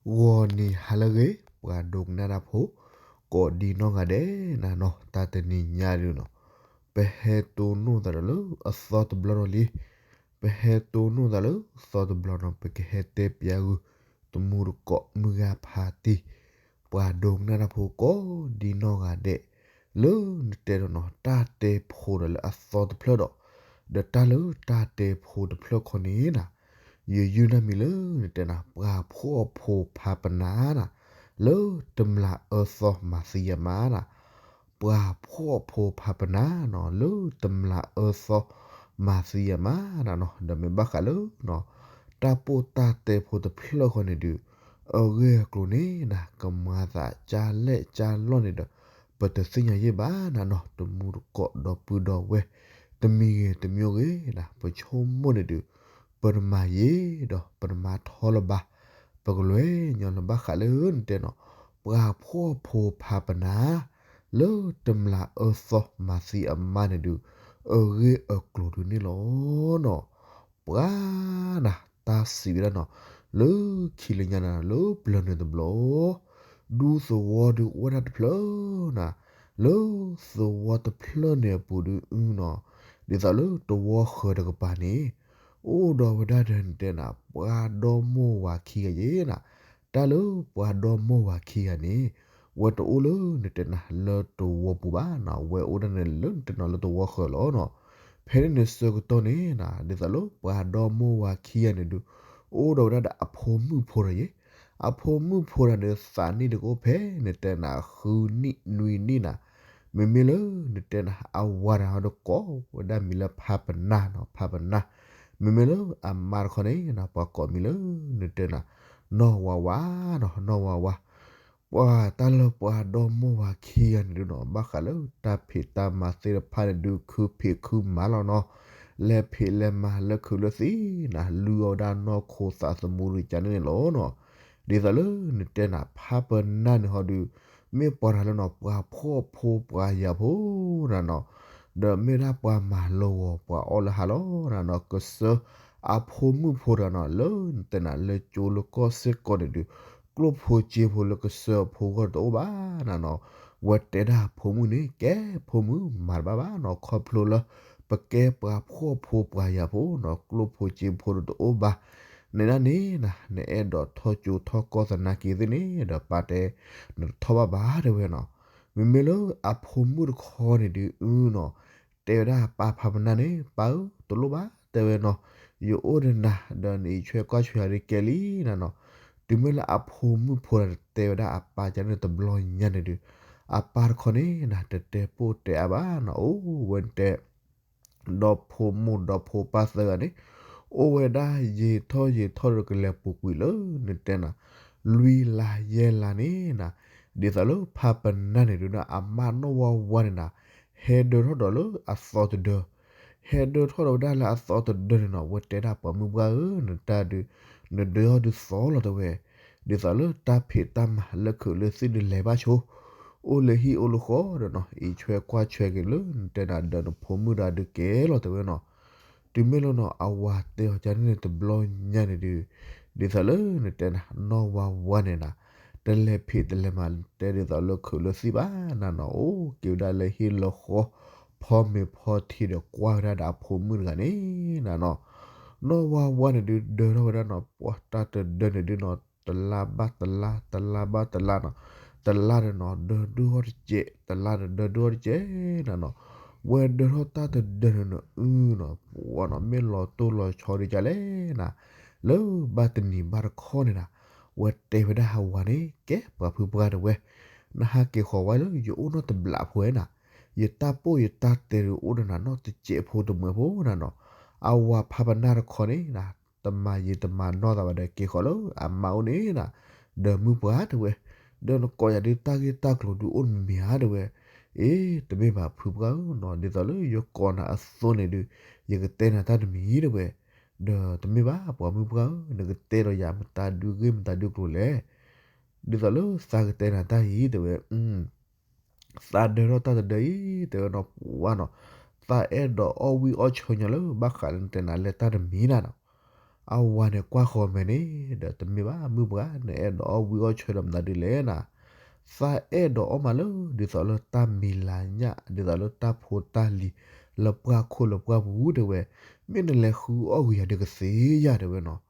ဂီၤနံၤဟါလၢအဂ့ၤ ပှၤဒိကနၣ်တၢ်ဖိ ကိးဒံနီၢ်ဂၤဒဲးနၤနီၤ တၢ်တနံၤညါဒုးနီၤ, ပဟဲတိၢ်နီၣ်သးဒီးလၢအသီတဘျီဒီးလံ, ပဟဲတိၢ်နီၣ်သးလၢသီတဘျီနီၤ ပကဟဲတဲပၠးဂုာ် တမူတကိးမုၢ်ဂၤဖးတံၢ် ပှၤဒိကနၣ်တၢ်ဖိကိးဒံနီၢ်ဂၤဒဲး လၢနတဲဒီးနီၤ တၢ်တဲဖိဒီးလၢအသီတဖျၢၣ်ဒီး, ဒီးတၢ်လၢတၢ်တဲဖိတဖျၢၣ်ခီန့ၣ်နၤ, ယယုၢ်နၢ်မံၤလၢနတဲနၤ ပှၤဖှီၣ်ဖိဖးပနၤနၤ, လၢတမျာ်အၢသီမၤသံအမါနၤ, ပှၤဖှီၣ်ဖိဖးပနၤနီၤ လၢတမျာ်အၢသီမၤသံအမါနၤနီၤ ဒီးမ့ၢ်ဘၣ်ဃးလၢ တၢ်ပိၢ်တၢ်တဲဖိတဖျၢၣ်ဃီန့ၣ်ဒုး, အဂ့ၢ်အကျိၤန့ၣ်နၤ ကမၤသးကၢ်လဲၣ်ကၢ်လီၢ်န့ၣ်ဒီး ပတသ့ၣ်ညါယဲၢ်ဘၣ်နၤနီၤ တမူတကိးဒီပုၢ်ဒီဝဲၢ် တမံၤဂ့ၤတမံၤဂ့ၤနၤ ပဆိကမိၣ်န့ၣ်ဒုး, ပတမၤယဲၢ်ဒီးပတမၤထီလၢၤဘၣ်, ပကလဲၤညီလၢၤဘၣ်ဃးလၢနတဲနီၤ, ပှၤဖှီၣ်ဖိဖးပနၤ လၢတမျာ်အၢသီမၤသံအမါန့ၣ်ဒုး, အဂ့ၢ်အကျိၤဒုးန့ၣ်လီၤနီၤ. ပှၤနၤ တၢ်စံးဝဲဒၣ်နီၤ, လၢခံလၢညါနၤ လၢပျၢၤန့ၣ်တဘျီ, ဒူသဝီဒုးအိၣ်ဝဲဒၣ်တဖျၢၣ်နၤ, လၢသဝီတဖျၢၣ်န့ၣ်အပူၤဒုးအုနီၤ, ဒ်သိးလၢသဝီဃၢၤတကပၤန့ၣ်, အိၣ်ဒီးဝဲဒၣ်ဒီးနတဲနၤ ပှၤဒီမိၢ်ဝၤခံဂၤယဲၢ်နၤ, တၢ်လၢပှၤဒီမိၢ်ဝၤခံဂၤန့ၣ်, ဝဲတအိၣ်လၢနတဲနၤလၢသဝီပူၤဘၣ်နၤ, ဝဲအိၣ်ဒၣ်န့ၣ်လၢနတဲနၤလၢသဝီဃၢၤလီၤနီၤ. ဖဲန့ၣ်န့ၣ်ဆၢကတီၢ်န့ၣ်နၤ ဒ်သိးလၢပှၤဒီမိၢ်ဝၤခံဂၤန့ၣ်ဒုး, အိၣ်ဒီးဝဲဒၣ်ဒီးအဖိမုၣ်ဖိတဂၤယဲၢ်, အဖိမုၣ်ဖိတဂၤန့ၣ် သးနံၣ်တကအိၣ်ဖဲနတဲနၤဃုနံၣ်နွံနံၣ်နၤ, မ့မ့ၢ်လၢနတဲနၤ အဝၤတဂၤဒီးကိးဝဲဒၣ်မံၤလၢဖးပနၤနီၤ ဖးပနၤ, မ့မ့ၢ်လၢအမါတခီန့ၣ်နၤ ပှၤကိးမံၤလၢနတဲနၤ နီၢ်ဝါဝါနီၤ နီၢ်ဝါဝါ. ပှၤတၢ်လၢပှၤဒီမိၢ်ဝၤခံဂၤန့ၣ်ဒုးနီၤ ဘၣ်ဃးလၢတၢ်ဖံးတၢ်မၤသ့ၣ်တဖၣ်န့ၣ်ဒုး ခုဖံးခုမၤလီၤနီၤ, လဲၤဖံးလဲၤမၤလၢခုးလၢသံနၤ လုၢ်အီၣ်ဝဲဒၣ်နီၢ်ခိသးသမူဒုးကန့ၣ်န့ၣ်လီၤနီၤ. ဒ်သိးလၢနတဲနၤ ဖးပနၤန့ၣ်ဟီဒုး မ့ၢ်ပှၤတဂၤလၢနီၤ ပှၤဖှီၣ်ဖိပှၤယာ်ဖိနၤနီၤ, ဒီးမ့ၢ်ဒၣ်ပှၤမၤလၢဂီၤပှၤအီၣ်လၢဟါလီၤနၤနီၤ, ကစၢၢ်အဖိမုၣ်ဖိတဂၤနီၤ လၢနတဲနၤ လၢကၠိလၢကီၢ်စ့ၢ်ကီးန့ၣ်ဒုး, ကျိၣ်ဖိစ့ဖိလၢကစၢၢ်အဖိဂီၢ်တအိၣ်ဘၣ်နၤနီၤ, ဝဲတဲဒၣ်အဖိမုၣ်န့ၣ် ကဲဖိမုၣ်မၤတဘၣ်ဘၣ်နီၤ, ခီဖျိလၢပကဲပှၤဖှီၣ်ဖိပှၤယာ်ဖိနီၤ ကျိၣ်ဖိစ့ဖိတအိၣ်ဘၣ်, နဒၣ်န့ၣ်နၤ နအဲၣ်ဒိးထီၣ်ကၠိထီၣ်ကီၢ်သနာ်က့သ့ၣ်န့ၣ် ဒီးပၢ်တဲ နတထီၣ်ဘၣ်ဘၣ်တဲဝဲနီၤ. မ့မ့ၢ်လၢအဖိမုၣ်တခီန့ၣ်ဒုးအုနီၤ, တဲဝဲဒၣ်ပၢ်ဖးပနၤန့ၣ် ပၢ်ဧၢ တလိၣ်ဘၣ်တဲဝဲနီၤ, ယအိၣ်ဒီးနၤ ဒီးနအံးဆွဲကွၢ်ဆွဲယၤဒုးကဲလံနၤနီၤ. တုၤမ့ၢ်လၢအဖိမုၣ်ဖိတဂၤတဲဝဲဒၣ်အပၢ်ကန့ၣ်တဘျီညါန့ၣ်ဒုး, အပၢ်တခီန့ၣ်နၤ တတဲပိၢ်တဲအါဘၣ်နီၤ, အိၣ်ဝဲတဲ ဒီဖိမိၢ်ဒီဖိပၢ်သၢဂၤန့ၣ် အိၣ်ဝဲဒၣ်ယံာ်ထီၣ်ယံာ်ထီၣ်ဒီးကလဲၤပူၤကွံာ်လၢနတဲနၤ လွံၢ်လါယဲၢ်လါန့ၣ်နၤ, ဒ်သိးလၢဖးပနၤန့ၣ်ဒုး အမါနီၢ်ဝါဝါန့ၣ်နၤ ဟဲဒၢထီၣ်ဒီးလၢအသီတဒၢ, ဟဲဒၢထီၣ်ဒီးဝဲဒၣ်လၢအသီတဒၢန့ၣ်နီၤ, ဝဲတဲဒၣ်ပှၤမုၣ်ပှၢ်ဧၢ နတၢ်ဒုး နဒၢထီၣ်ဒုးသီလီၤတဲဝဲ, ဒ်သိးလၢတၢ်ဖံးတၢ်မၤလၢခုးလၢသံၣ်ဒုးလဲၤဘၣ်ဆိ, အိၣ်လၢဟံၣ်အိၣ်လၢဃီဒီးနီၤ အံးဆွဲကွၢ်ဆွဲက့ၤလၢနတဲနၤ ဒီးနဖိမုၣ်တဂၤဒုးကဲလီၤတဲဝဲနီၤ. တုၤမ့ၢ်လၢနီၤ အဝၤတဲအီၤကန့ၣ်န့ၣ်တဘျီညါန့ၣ်ဒုး, ဒ်သိးလၢနတဲနၤ နီၢ်ဝါဝါန့ၣ်နၤ တလဲၤဖံးတလဲၤမၤ တဲဒ်သိးလၢခုးလၢသံၣ်ဘၣ်နၤနီၤ, အိၣ်က့ၤဝဲဒၣ်လၢဟံၣ်လၢဃီ ဖီမ့ၤဖီထံဒီးကွၢ်ဝဲဒၣ်ဒီးအဖိမုၣ်တဂၤန့ၣ်နၤနီၤ. နီၢ်ဝါဝါန့ၣ်ဒုး ဒၢထီၣ်ဝဲဒၣ်နီၤ ပှၤတၢ်တဒၢန့ၣ်ဒုးနီၤ တလါဘၣ်တလါ တလါဘၣ်တလါနီၤ, တလါဒီးနီၤ ဒၢဒုၣ်ထီၣ်တစဲး တလါဒီးဒၢဒုၣ်ထီၣ်တစဲးနၤနီၤ, ဝဲဒၢထီၣ်တၢ်တဒၢန့ၣ်နၤ အုနီၤ ပှၤနီၤ မ့ၢ်လီၤတိၢ်လီၤဆီဒုးကလဲၣ်နၤ, လၢဘၣ်တနံၤဘၣ်တခီန့ၣ်နၤ, ဝဲတဲဝဲဒၣ်အဝၤန့ၣ် ကဲပှၤဖုပှၢ်တဲဝဲ, နဟးက့ၤဃီၤဝဲလၢယအိၣ်နီၢ်တဘျးဖိဝဲနၤ, ယတၢ်ပိၢ်ယတၢ်တဲဒုးအိၣ်ဒီးနၤနီၢ်တစဲးဖိတမှဲၤဖိနၤနီၤ, အဝၤဖးပနၢ်တခီန့ၣ်နၤ တမၤယံာ်တမၤနီၢ်သးဘၣ်ဒီးက့ၤဃီၤလၢအမါအိၣ်န့ၣ်နၤ, ဒီးမုၢ်ပှၢ်တဲဝဲ, ဒီးနကိးယၤဒုးတၢ်ဂ့ၢ်တၢ်ကျိၤဒုးအိၣ်မ့ၢ်ဧါတဲဝဲ, အ့ တမ့ၢ်ဘၣ်ဖုပှၢ်ဧၢနီၤ ဒ်သိးလၢယကိးနၤအသိးန့ၣ်ဒုး ယကတဲနၤတၢ်တမံၤတဲဝဲ, ဒီးတမ့ၢ်ဘၣ်ပှၤမုၢ်ပှၢ်ဧၢ နကတဲဒီးယၤမတၤဒုးဂ့ၢ်မတၤဒုးကျိၤလဲၣ်, ဒ်သိးလၢသးကတဲနၤတၢ်အံၤတဲဝဲ သးဒၢထီၣ်တၢ်တဒၢအံၤ တဲဝဲနီၤ ပှၤနီၤ, သးအဲၣ်ဒိးအီၣ်ဝံၣ်အီၣ်ဆၢညီလၢဘၣ်ဃးလၢနတဲနၤလဲၤတၢ်တမံၤနၤနီၤ, အဝၤန့ၣ်ကွၢ်ဃီၤမဲာ်န့ၣ် ဒီးတမ့ၢ်ဘၣ် မုၢ်ပှၢ် နအဲၣ်ဒိးအီၣ်ဝံၣ်အီၣ်ဆၢဒီးမနုၤဒ်လဲၣ်နၤ, သးအဲၣ်ဒိးအီၣ်မးလၢ ဒ်သိးလၢတၢ်မံၤလၤညၣ် ဒ်သိးလၢတၢ်ဖိတၢ်လံၤ လၢပှၢ်ခိၣ်လၢပှၢ်ပူၤတဲဝဲ, မ့ၢ်နလဲၤဃုအီၣ်ဂ့ၤယၤဒီးကသ့ယၤတဲဝဲနီၤ.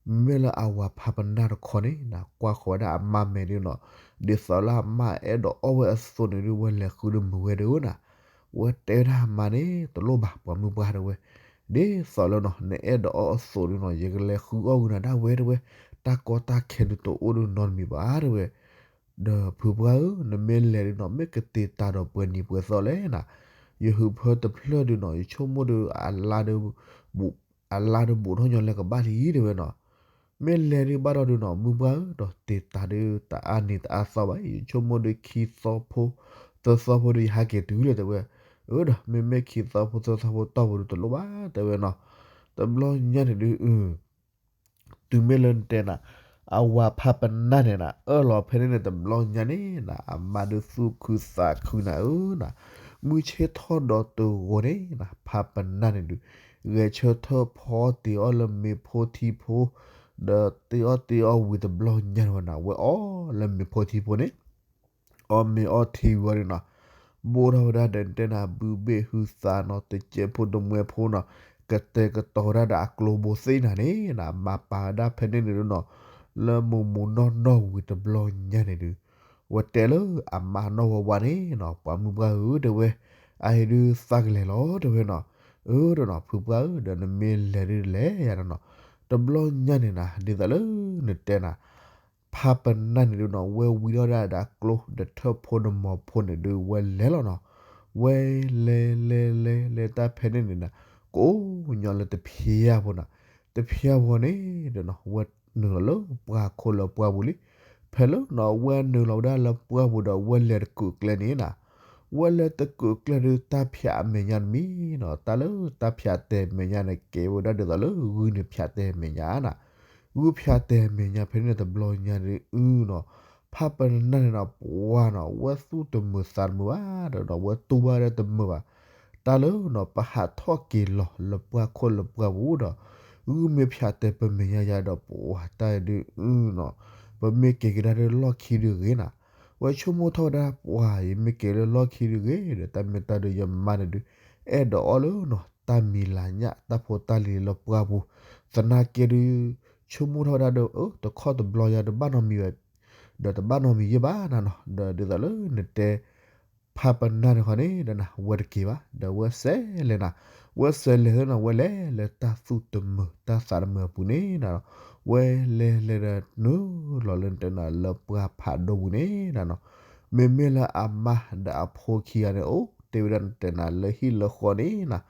မ့မ့ၢ်လၢအဝၤဖးပနၢ်တခီန့ၣ်နၤ ကွၢ်ဃီၤဝဲဒၣ်အမါမဲာ်ဒုနီၤ, ဒ်သိးလၢအမါအဲၣ်ဒိးအီၣ်ဝဲအသိးန့ၣ်ဒု ဝဲလဲၤဃုဒီးမုာ်ဝဲဒုနီၤ. ဝဲတဲဝဲဒၣ်အမါန့ၣ် တလိၣ်ဘၣ် ပှၤမုၢ်ပှၢ်တဲဝဲ, ဒ်သိးလၢနီၤ နအဲၣ်ဒိးအီၣ်အသိးဒုနီၤ ယကလဲၤဃုအီၣ်ဂ့ၤနၤဒၣ်ဝဲတဲဝဲ, တၢ်ကီတၢ်ခဲဒုတအိၣ်ဒုနီတမံၤဘၣ်တဲဝဲ. ဒီးဖုပှၢ်ဧၢ နမ့ၢ်လဲၤဒုနီၤ မ့ၢ်ကတ့ၤတၢ်ဒီးပှဲၤနံၤပှဲၤသီလဲၣ်နၤ, ယဟုးဖၢတဖျၢၣ်ဒုနီၤ ယဆိကမိၣ်ဒီး အလါဒီး ဘူးထီၣ်ညီလဲၤကဘၣ်လံတဲဝဲနီၤ. မ့ၢ်လဲၤဒုဘၣ်ဒီးဒုနီၤ မုၢ်ပှၢ်ဧၢ ဒီးတ့ၤတၢ်ဒု တအါနံၤတအါသီဘၣ်, ယဆိကမိၣ်ဒီးခံသီဖိ သၢသီဖိဒီးယဟးက့ၤတုၤလၢၤတဲဝဲ. အၢ ဒီးမ့မ့ၢ်ခံသီဖိသၢသီဖိတီၢ်ပူၤဒုတလိၣ်ဘၣ်တဲဝဲနီၤ. တဘျီညါန့ၣ်ဒု အ တုၤမ့ၢ်လၢနတဲနၤ အဝၤဖးပနၢ်န့ၣ်နၤ အၢၣ်လီၤဖဲန့ၣ်န့ၣ် တဘျီညါန့ၣ်နၤ အမါဒုသူၣ်ခုသးခုနၤဧၢနၤ, မုၢ်ဆ့ၣ်ထီၣ်ဒီးတဂီၤန့ၣ်နၤ ဖးပနၢ်န့ၣ်ဒု ဂဲၤဆၢထၢၣ်ဖီအီၣ်တ့ၤအီၣ်လၢမ့ၤဖိထံဖိ, ဒီးတ့ၤအီၣ်တ့ၤအီၣ်ဝံၤတဘျီညါန့ၣ်ဝဲနၤ ဝဲအီၣ်လၢမ့ၤဖိထံဖိန့ၣ် အီၣ်မ့ၤအီထံဝံၤန့ၣ်နီၤ, ဘိၣ်ထီၣ်ဝဲဒၣ်ဒီးတဲနၤ ဘုဘ့ၣ်ဟုသးနီၤ တကဲးဖိတမှဲဖိနီၤ, ကတဲာ်ကတီၤဝဲဒၣ်ဒီးအကျိဘိသ့ၣ်နၤန့ၣ်နၤ မၤပာ်ဝဲဒၣ်ဖဲန့ၣ်န့ၣ်ဒုနီၤ, လၢမိၢ်မိၢ်နီၢ်နီၢ်ဝံၤတဘျီညါန့ၣ်ဒု ဝဲတဲလၢအမါနီၢ်ဝါဝါန့ၣ်နီၤ ပှၤမုၢ်ပှၢ်ဧၢတဲဝဲ, အအံၤဒုသးကလဲၤလီၤတဲဝဲနီၤ, အၢ ဒီးနီၤ ဖုပှၢ်ဧၢ ဒီးနမ့ၢ်လဲၤဒုလဲၤယၤဒီးနီၤ, တဘျီညါန့ၣ်နၤ ဒ်သိးလၢနတဲနၤ ဖးပနၢ်န့ၣ်ဒုနီၤ ဝဲဝံထီၣ်ဒၣ်ဒီးကျိ ဒီးထၢၣ်ဖိဒီးမိၢ်ဖိန့ၣ်ဒု ဝဲလဲၤလီၤနီၤ, ဝဲလဲၤလဲၤလဲၤလဲၤတၢ်ဖဲန့ၣ်န့ၣ်နၤ, ကိးညီလၢတဖျါဖိနၤ, တဖျါဖိန့ၣ်ဒီးနီၤ ဝဲနုာ်လီၤလၢပှၢ်ခိၣ်လၢပှၢ်ပူၤလံ, ဖဲလၢနီၤ ဝဲနုာ်လီၤဝဲဒၣ်လၢပှၢ်ပူၤဒီး ဝဲလဲၤတကုးကျဲန့ၣ်နၤ, ဝဲလဲၤတကုးကျဲဒု တၢ်ဖၠးအမဲာ်ညါတမံၤနီၤ, တၢ်လၢတၢ်ဖၠးတဲာ်မဲာ်ညါန့ၣ် ကဲဝဲဒၣ်ဒ်သိးလၢဂုၢ်န့ၣ်ဖၠးတဲာ်မဲာ်ညါနၤ ဂုၢ်ဖၠးတဲာ်မဲာ်ညါဖဲန့ၣ်တဘျီညါဒုနီၤ, ဖးပနၢ်န့ၣ်နီၤ ပှၤနီၤ ဝဲသူၣ်တမုာ်သးတမုာ်ဘၣ်ဒီးနီၤ ဝဲတူၢ်ဘၣ်ဒၣ်တမုာ်ဘၣ်, တၢ်လၢနီၤ ပဟးထီၣ်က့ၤလီၤလၢပှၢ်ခိၣ်လၢပှၢ်ပူၤဒီး ဂုၢ်မ့ၢ်ဖၠးတဲာ်ပမဲာ်ညါယၤဒီး ပှၤတၢ်ဒုနီၤ ပမ့ၢ်က့ၤကဒါဒုလီၢ်ခံဒုဂ့ၤနၤ, ဝဲဆိကမိၣ်ထီၣ်ဝဲဒၣ် ပှၤယမ့ၢ်က့ၤလၢလီၢ်ခံဒုဂ့ၤဒီး တၢ်မ့ၢ်တၢ်ဒုးယမါန့ၣ်ဒု အဲၣ်ဒိးအီၣ်လၢနီၤ တၢ်မံၤလၤညၣ် တၢ်ဖိတၢ်လံၤလၢပှၢ်ပူၤ, သနာ်က့ဒု ဆိကမိၣ်ထီၣ်ဝဲဒၣ်ဒီး အၢ တခီတဘျီယၤဒုးဘၣ်နီတမံၤဘၣ်, ဒီးတဘၣ်နီတမံၤယဲၢ်ဘၣ်နၤနီၤ, ဒီးဒ်သိးလၢနတဲ ဖးပနၢ်န့ၣ်ခီန့ၣ်ဒီးနၤ ဝဲတက့ၤဘၣ် ဒီးဝဲစဲးလဲၤနၤ, ဝဲစဲးလဲၤသ့နီၤ ဝဲလဲၤလၢတၢ်သူၣ်တမုာ် တၢ်သးတမုာ်အပူၤန့ၣ်နၤနီၤ, ဝဲလဲၤလဲၤဒီးနုာ်လီၤလၢနတဲနၤ လၢပှၢ်ဖးဒိၣ်ပူၤန့ၣ်နၤနီၤ, မ့မ့ၢ်လၢအမါဒီးအဖိခံဂၤန့ၣ် အိၣ်တ့ၢ်ဝဲဒၣ်နတဲနၤလၢဟံၣ်လၢဃီန့ၣ်နၤ,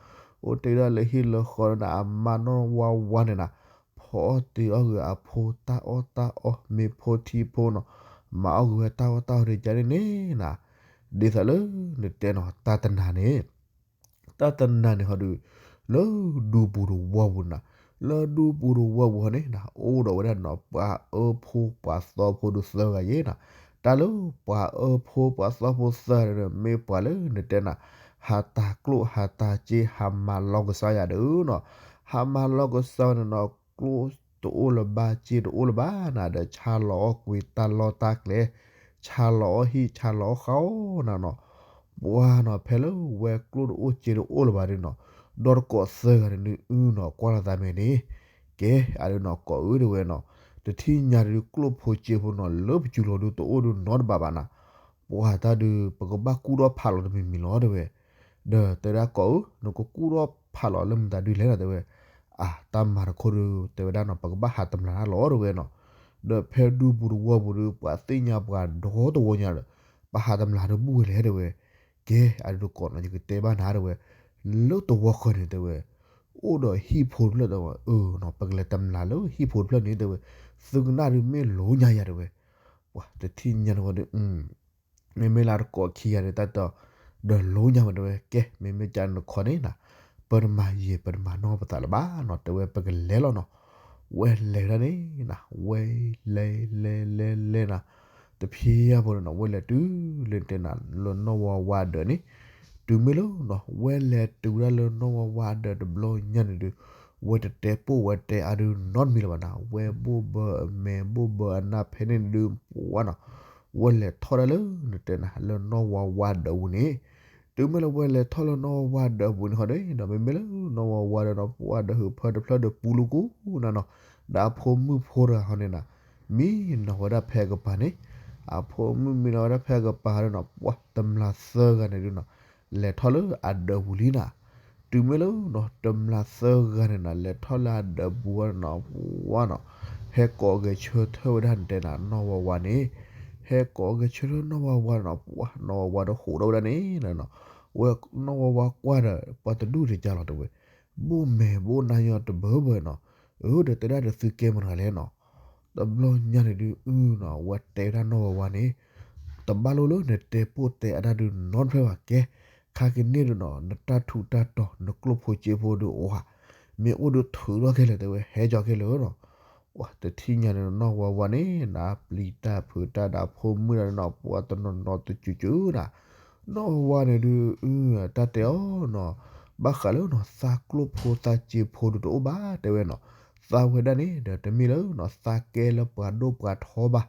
အိၣ်တ့ၢ်ဝဲဒၣ်လၢဟံၣ်လၢဃီန့ၣ် အမါနီၢ်ဝါဝါန့ၣ်နၤ, ဖီအီၣ်တ့ၤအီၣ်ဂ့ၤအဖိ တၢ်အီၣ်တၢ်အီ မ့ၤဖိထံဖိနီၤ, မၤအီၣ်ဂ့ၤဝဲတၢ်အီၣ်တၢ်အီဒ်ကန့ၣ်န့ၣ်နၤ, ဒ်သိးလၢနတဲနီၤ တၢ်တနၤန့ၣ် တၢ်တနၤန့ၣ်ဟီဒုး လၢဒူပူၤတဝီပူၤနၤ, လၢဒူပူၤတဝီပူၤဟီန့ၣ်နၤ အိၣ်ဒီးဝဲဒၣ်နီၤ ပှၤအၢဖိပှၤသီဖိဒုးသၢဂၤယဲနၤ, တၢ်လၢပှၤအၢဖိပှၤသီဖိသၢဂၤန့ၣ် မ့ၢ်ပှၤလၢနတဲနၤ ဟးတၢ်ကျိၣ်ဟးတၢ်စ့ ဟးမၤလီကစၢ်ယၤဒုးနီၤ, ဟးမၤလီကစၢ်န့ၣ်နီၤ ကျိၣ်တအိၣ်လၢၤဘၣ် စ့တအိၣ်လၢၤဘၣ်နၤ ဒီးဆါလီၤအီၣ်ကွံာ်တၢ်လီၢ်တၢ်ကျဲ, ဆါလီၤအီၣ်ဟံၣ် ဆါလီၤအီၣ်ဃီနၤနီၤ, ပှၤနီၤ ဖဲလၢဝဲကျိၣ်တအိၣ်စ့တအိၣ်လၢၤဘၣ်ဒုးနီၤ, ဒီတကိးသၢဂၤန့ၣ်ဒုးနီၤ ကွၢ်လီၤသးမဲာ်န့ၣ်, ကဲ အဒုးနီၤ ကိးအၢဒၣ်ဝဲနီၤ, တထံၣ်ညါဒုး ကျိၣ်ဖိစ့ဖိနီၤ လၢပစူၤလီၤဒုးတအိၣ်ဒုးနီတဘၣ်ဘၣ်နၤ, ပှၤတၢ်ဒုး ပကဘၣ်ကူၣ်ထီၣ်ဖးလီၤတမံၤမံၤလီၤတဲဝဲ, ဒီးတဲဒၣ်ကိးအၢ နကကူၣ်ထီၣ်ဖးလီၤလၢမတၤဒုးလဲၣ်နီၤတဲဝဲ, အၢ တၢ်မၤတခိၣ်ဒုး တဲဝဲဒၣ်နီၤ ပကဘၣ်ဟးတမျၢ်တၢ်လီၤတဲဝဲနီၤ, ဒီးဖဲဒူပူၤတဝီပူၤဒုး ပှၤသ့ၣ်ညါပှၤဒီတဝီညါဒီး ပဟးတမျၢ်တဘူၣ်ဝဲလဲၣ်တဲဝဲ, ကဲ အဒုးတကိးနီၤ ယကတဲဘၣ်နၤတဲဝဲ, လၢတဝီဃီန့ၣ်တဲဝဲ, အိၣ်ဒီးဟံၣ်ဖိတဖျၢၣ်တဲဝဲ, အၢနီၤ ပကလဲၤတမျၢ်လၢဟံၣ်ဖိတဖျၢၣ်န့ၣ်တဲဝဲ, သုကနၣ်ဒုးမ့ၢ်လိညါယၤတဲဝဲ, ပှၤတထံၣ်ညါတဝီဒုး မ့မ့ၢ်လၢတကိးခံဂၤန့ၣ် တၢ်တဲအီၤ ဒီးလိညါမးတဲဝဲ, ကဲ မ့မ့ၢ်ကနခီန့ၣ်နၤ, ပတမၤယံာ်ပတမၤနီၢ်ပသးလၢၤဘၣ်နီၤ တဲဝဲ ပကလဲၤလီၤနီၤ, ဝဲလဲၤဒၣ်န့ၣ်နၤ ဝဲလဲၤလဲၤလဲၤလဲၤနၤ, တဖျါဖိန့ၣ်နီၤ ဝဲလဲၤတုၤလၢတဲနၤ လၢနီၢ်ဝါဝါဒၢးန့ၣ်, တုၤမ့ၢ်လၢနီၤ ဝဲလဲၤတုၤဝဲဒၣ်လၢနီၢ်ဝါဝါဒၢးတဘျီညါန့ၣ်ဒုး ဝဲတတဲပိၢ်ဝဲတဲအါဒုးနီတမံၤလၢၤဘၣ်နၤ, ဝဲဘိၣ်ဘၢအမဲာ်ဘိၣ်ဘၢအနၢ်ဖဲန့ၣ်ဒုး ပှၤနီၤ, ဝဲလဲၤထီၣ်ဒၣ်လၢနတဲနၤ လၢနီၢ်ဝါဝါဒၢးပူၤန့ၣ်, တုၤမ့ၢ်လၢဝဲလဲၤထီၣ်လၢနီၢ်ဝါဝါဒၢးပူၤန့ၣ်ဃီဒီး မ့မ့ၢ်လၢနီၢ်ဝါဝါဒီးနီၤ ပှၤဒီးဟုးဖၢတဖျၢၣ်ဒီးပူၤလူၤကူနၤနီၤ, ဒီးအဖိမုၣ်ဖိတဂၤဃီန့ၣ်နၤ, မံနီၤဝဲဒၣ်ဖဲအကပၤန့ၣ်, အဖိမုၣ်မံနီၤဝဲဒၣ်ဖဲအကပၤဃီဒီးနီၤ ပှၤတမျာ်သၢဂၤန့ၣ်ဒုးနီၤ လဲၤထီၣ်လၢအဒၢးပူၤလံနၤ, တုၤမ့ၢ်လၢနီၤ တမျာ်သၢဂၤန့ၣ်နၤ လဲၤထီၣ်လၢအဒၢးပူၤဝဲနီၤ ပှၤနီၤ, ဟဲကိးဂဲၤဆၢထၢၣ်ဝဲဒၣ်နတဲနၤ နီၢ်ဝါဝါန့ၣ်, ဟဲကိးဂဲၤဆၢထၢၣ်နီၢ်ဝါဝါနီၤ ပှၤနီၢ်ဝါဝါဒီးဟးထီၣ်ဝဲဒၣ်န့ၣ်နၤ, ဝဲနီၢ်ဝါဝါကွၢ်ဒီး ပှၤတဒူၣ်တကါလီၤတဲဝဲ, ဘိၣ်မဲာ်ဘိၣ်နါယီၤတဘၢဘၢနီၤ, အၢ ဒီးတဲဒၣ်ဒီးသုကဲမတၤတဂၤလဲၣ်နီၤ တဘျီညါန့ၣ်ဒုးအုနီၤ ဝဲတဲဝဲဒၣ်နီၢ်ဝါဝါန့ၣ်, တဘၣ်လိၣ်လၢနတဲပိၢ်တဲအါဒၣ်ဒုးနီတဖျၢၣ်ဘၣ်ကဲ, ခါကန့ၣ်ဒုးနီၤ နတၢ်ထူးတၢ်တီၤ နကျိၣ်ဖိစ့ဖိဒုးအိၣ်ဧါ, မ့ၢ်အိၣ်ဒုးထုးထီၣ်ခဲလၢာ်တဲဝဲ ဟဲကၠီၤခဲလၢာ်နီၤ, ပှၤတထံၣ်ညါန့ၣ်နီၢ်ဝါဝါန့ၣ်နၤ ပျံၤတၢ်ဖုးတၢ်ဒီးဖိမုၣ်ဒီးနီၤ ပှၤတနီၤနီၤတစူၤစူၤနၤ, နီၢ်ဝါဝါန့ၣ်ဒုးအု တၢ်တဲအီၤနီၤ, ဘၣ်ဃးလၢနီၤ သးကျိၣ်ဖိသးစ့ဖိဒုးတအိၣ်ဘၣ်တဲဝဲနီၤ, သးဝဲဒၣ်န့ၣ်ဒီးတမ့ၢ်လၢနီၤ သးကဲလၢပှၤဒိၣ်ပှၤထီဘၣ်,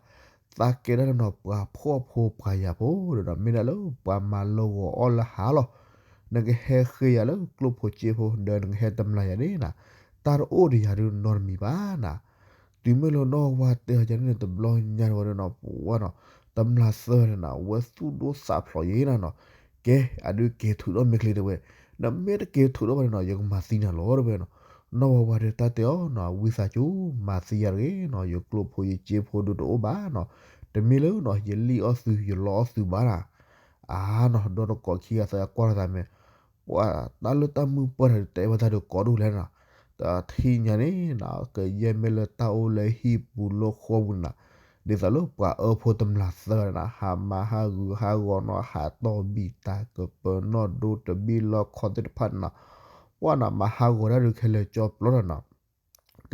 သးကဲဒၣ်လၢနီၤ ပှၤဖှီၣ်ဖိပှၤယာ်ဖိဒီးနီၤ မ့ၢ်ဒၣ်လၢပှၤမၤလၢဂီၤအီၣ်လၢဟါလီၤ, နကဟဲဃ့ယၤလၢကျိၣ်ဖိစ့ဖိ ဒီးနကဟဲတမျာ်ယၤန့ၣ်နၤ, တၢ်တအိၣ်ဒီးယၤဒုးနီတမံၤဘၣ်နၤ တုၤမ့ၢ်လၢနီၢ်ဝါတဲအီၤယၤန့ၣ် တဘျီညါန့ၣ်ဝဲဒၣ်နီၤ ပှၤနီၤ, တမျာ်သၢဂၤန့ၣ်နၤ ဝဲသူၣ်ဒိၣ်သးဖျိးယဲနၤနီၤ, ကဲ အဒုးက့ၤထုးထီၣ်မ့ၢ်ချ့တဲဝဲ, နမ့ၢ်တက့ၤထုးထီၣ်ဘၣ်န့ၣ်နီၤ ယကမၤသံနၤလီၤတဲဝဲနီၤ, နီၢ်ဝါဝါဒီးတၢ်တဲအီၤနီၤ ဝံသးစူၤ မၤသံယၤတဂ့ၤနီၤ ယကျိၣ်ဖိယစ့ဖိဒုးတအိၣ်ဘၣ်နီၤ, တမ့ၢ်လၢနီၤ ယလံၣ်အီၣ်သု ယလီအီၣ်သုဘၣ်နၤ, အါနီၤ ဒီတကိးခံဂၤသၢဂၤကွၢ်ထီၣ်သးမ့ၢ် ပှၤတၢ်လၢတၢ်မုၢ်ပှၢ်တၢ်ဒုးတဲဘၣ်တၢ်ဒုးကိးဒိၣ်လဲၣ်နီၤ, တထံၣ်ညါန့ၣ်နၤ ကယဲၢ်မ့ၢ်လၢတၢ်အိၣ်လၢဟံၣ်ပူၤလၢဃီပူၤန့ၣ်နၤ, ဒ်သိးလၢပှၤအၢဖိတမျာ်သၢဂၤန့ၣ်နၤ ဟးမၤဟးဂူာ်ဟးဂီၤနီၤ ဟးတီၢ်ဘံၣ်တၢ်ကပၢၤနီၣ်ဒိတဘ့ၣ်လီၢ်ခီသ့ၣ်တဖၣ်န့ၣ်နၤ, ပှၤနၤ မၤဟးဂီၤတၢ်ဒုးခဲလၢာ်ကၠီ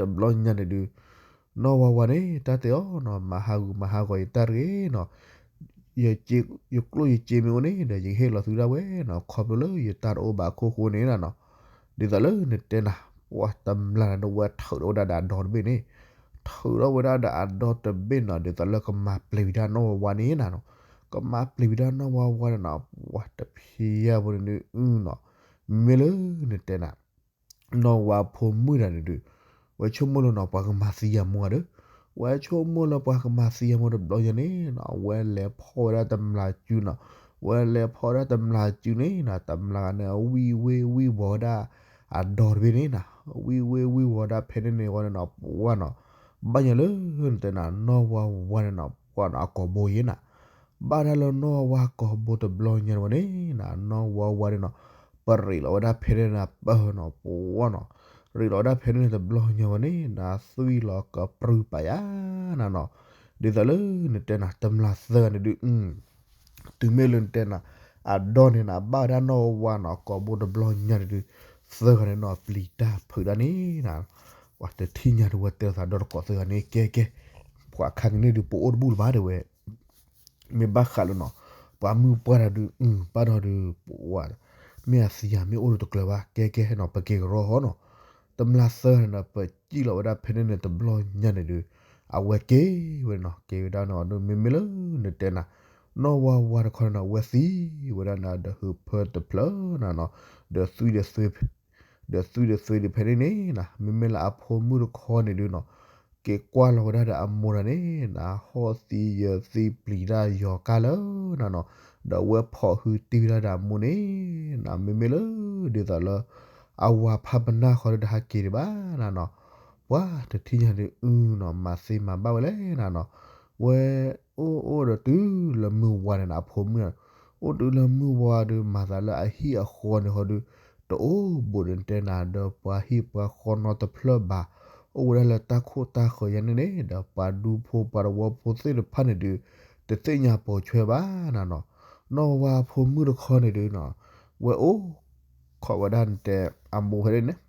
ပျီနီၤနီၤ တဘျီညါန့ၣ်ဒုး နီၢ်ဝါဝါန့ၣ် တၢ်တဲအီၤနီၤ မၤဟးဂူာ်မၤဟးဂီၤယတၢ်တဂ့ၤနီၤ, ယကျိၣ်ယစ့မ့ၢ်အိၣ်န့ၣ်ဒီး ယကဟ့ၣ်လီၤသုဒၣ်ဝဲနီၤ, ခီဖျိလၢယတၢ်တအိၣ်ဘၣ်အခိၣ်ဃိန့ၣ်နၤနီၤ, ဒ်သိးလၢနတဲနၤ ပှၤတမျာ်န့ၣ်ဒီးဝဲထုးထီၣ်ဝဲဒၣ်ဒီးအဒီတဘ့ၣ်န့ၣ်, ထုးထီၣ်ဝဲဒၣ်ဒီးအဒီတဘ့ၣ်နီၤ ဒ်သိးလၢကမၤပျံၤဝံၤဒၣ်နီၢ်ဝါဝါန့ၣ်နၤနီၤ, ကမၤပျံၤဝံၤဒၣ်နီၢ်ဝါဝါန့ၣ်နၤ ပှၤတဖံးယါဖိန့ၣ်ဒုးအုနီၤ, မ့မ့ၢ်လၢနတဲနၤ နီၢ်ဝါဖိမုၣ်တဂၤန့ၣ်ဒုး ဝဲဆိကမိၣ်လၢနီၤ ပှၤကမၤသံယၤမိၢ်ဂၤဒီး, ဝဲဆိကမိၣ်လၢပှၤကမၤသံယၤမိၢ်တဘျီညါန့ၣ်နီၤ ဝဲလဲၤဖီၣ်ဝဲဒၣ်တမျာ်စုနီၤ, ဝဲလဲၤဖီၣ်ဝဲဒၣ်တမျာ်စုန့ၣ်နီၤ တမျာ်ဂၤန့ၣ် အဝံၣ်ဝ့ၢ်ဝံၣ်ဝီၤဝဲဒၣ် အဒီတဘ့ၣ်န့ၣ်နီၤ, ဝံၣ်ဝ့ၢ်ဝံၣ်ဝီၤဒၣ်ဖဲန့ၣ်န့ၣ်ဝဲန့ၣ်နီၤ ပှၤနီၤ, ဘၣ်ညါလၢနတဲနၤ နီၢ်ဝါဝါန့ၣ်နီၤ ပှၤနီၤ အကိာ်ဘိယဲနၤ ဘၣ်ဒၣ်လၢနီၢ်ဝါကိာ်ဘိတဘျီညါန့ၣ်ဝဲန့ၣ် နီၢ်ဝါဝါန့ၣ်နီၤ ပရ့းလီၤဝဲဒၣ်ဖဲန့ၣ်နၤ ပၢၢ်နီၤ ပှၤနီၤ, ရ့းလီၤဝဲဒၣ်ဖဲန့ၣ်တဘျီညါဝဲန့ၣ်နၤ သွံၣ်လီၤကပြုၢ်ပာ်ယါနၤနီၤ, ဒ်သိးလၢနတဲနၤ တမျာ်သၢဂၤန့ၣ်ဒုး တုၤမ့ၢ်လၢနတဲနၤ အဒီန့ၣ်နၤ ဘၣ်ဝဲဒၣ်နီၢ်ဝါနီၤ ကိာ်ဘိတဘျီညါန့ၣ်ဒုး သၢဂၤန့ၣ်နီၤ ပျံၤတၢ်ဖုးတၢ်န့ၣ်နၤ, ပှၤတထံၣ်ညါတဝဲတဲသးဒီတကိးသၢဂၤန့ၣ် ကဲကဲ, ပှၤခါကန့ၣ်ဒုး ပအိၣ်တဘူၣ်လၢၤဘၣ်တဲဝဲ မ့ၢ်ဘၣ်ဃးလၢနီၤ ပှၤမုၢ်ပှၢ်တၢ်ဒုး ဘၣ်ဒီးဒုး ပှၤ မ့ၢ်အသံယၤမ့ၢ်အိၣ်ဒုးတကျၢၤဘၣ် ကဲကဲနီၤ ပက့ၤကရီဟီနီၤ, တမျာ်သၢဂၤန့ၣ်နီၤ ပစံၣ်လီၤဝဲဒၣ်ဖဲန့ၣ်န့ၣ်တဘျီညါန့ၣ်ဒုး အဝဲက့ၤဝဲနီၤ က့ၤဝဲဒၣ်နီၤ ဒီးမ့မ့ၢ်လၢနတဲနၤ နီၢ်ဝါဝါတခီန့ၣ်နီၤ အဝဲသံဝဲဒၣ်နၤ ဒီးဟုးဖၢတဖျၢၣ်နၤနီၤ, ဒီးသွံၣ်ဒီးသွံၣ် ဒီးသွံၣ်ဒီးသွံၣ်ဒုးဖဲန့ၣ်န့ၣ်နၤ မ့မ့ၢ်လၢအဖိမုၣ်တခီန့ၣ်ဒုးနီၤ က့ၤကွၢ်လီၤဝဲဒၣ်ဒီးအမိၢ်တဂၤန့ၣ်နၤ ဟီၣ်သံယၢၤသံပျံၤတၢ်ယီၤကါလၢနၤနီၤ, ဒီးအဝဲဖီၣ်ဟုတံၢ်ဝဲဒၣ်ဒီးအမိၢ်န့ၣ်နၤ မ့မ့ၢ်လၢဒ်သိးလၢ အဝၤဖးပနၢ်ဃီဒီးတဟးက့ၤဒံးဘၣ်နၤနီၤ, ပှၤတထံၣ်ညါဒုးအုနီၤ မၤသ့မၤဘၣ်ဝဲလဲၣ်နၤနီၤ, ဝဲအိၣ်အိၣ်ဒီးတုၤလၢမုၢ်ဝါန့ၣ်နၤ အဖိမုၣ်န့ၣ် အိၣ်တုၤလၢမုၢ်ဝါဒီး မၤသးလၢအဟံၣ်အဃီန့ၣ်ဃီဒီး တအိၣ်ဘူးဒီးတဲနၤ ဒီးပှၤဟံၣ်ပှၤဃီနီတဖျၢၣ်ဘၣ်, အိၣ်ဝဲဒၣ်လၢတၢ်ခိၣ်တၢ်ဃၢၤယါန့ၣ်န့ၣ် ဒီးပှၤဒူဖိပှၤသဝီဖိသ့ၣ်တဖၣ်န့ၣ်ဒုး တသ့ၣ်ညါပိာ်ဆွဲဘၣ်နၤနီၤ, နီၢ်ဝါဖိမုၣ်တခီန့ၣ်ဒုးနီၤ ဝဲအိၣ်ခိးဝဲဒၣ်နတဲ အမိၢ်ဖဲန့ၣ်န့ၣ်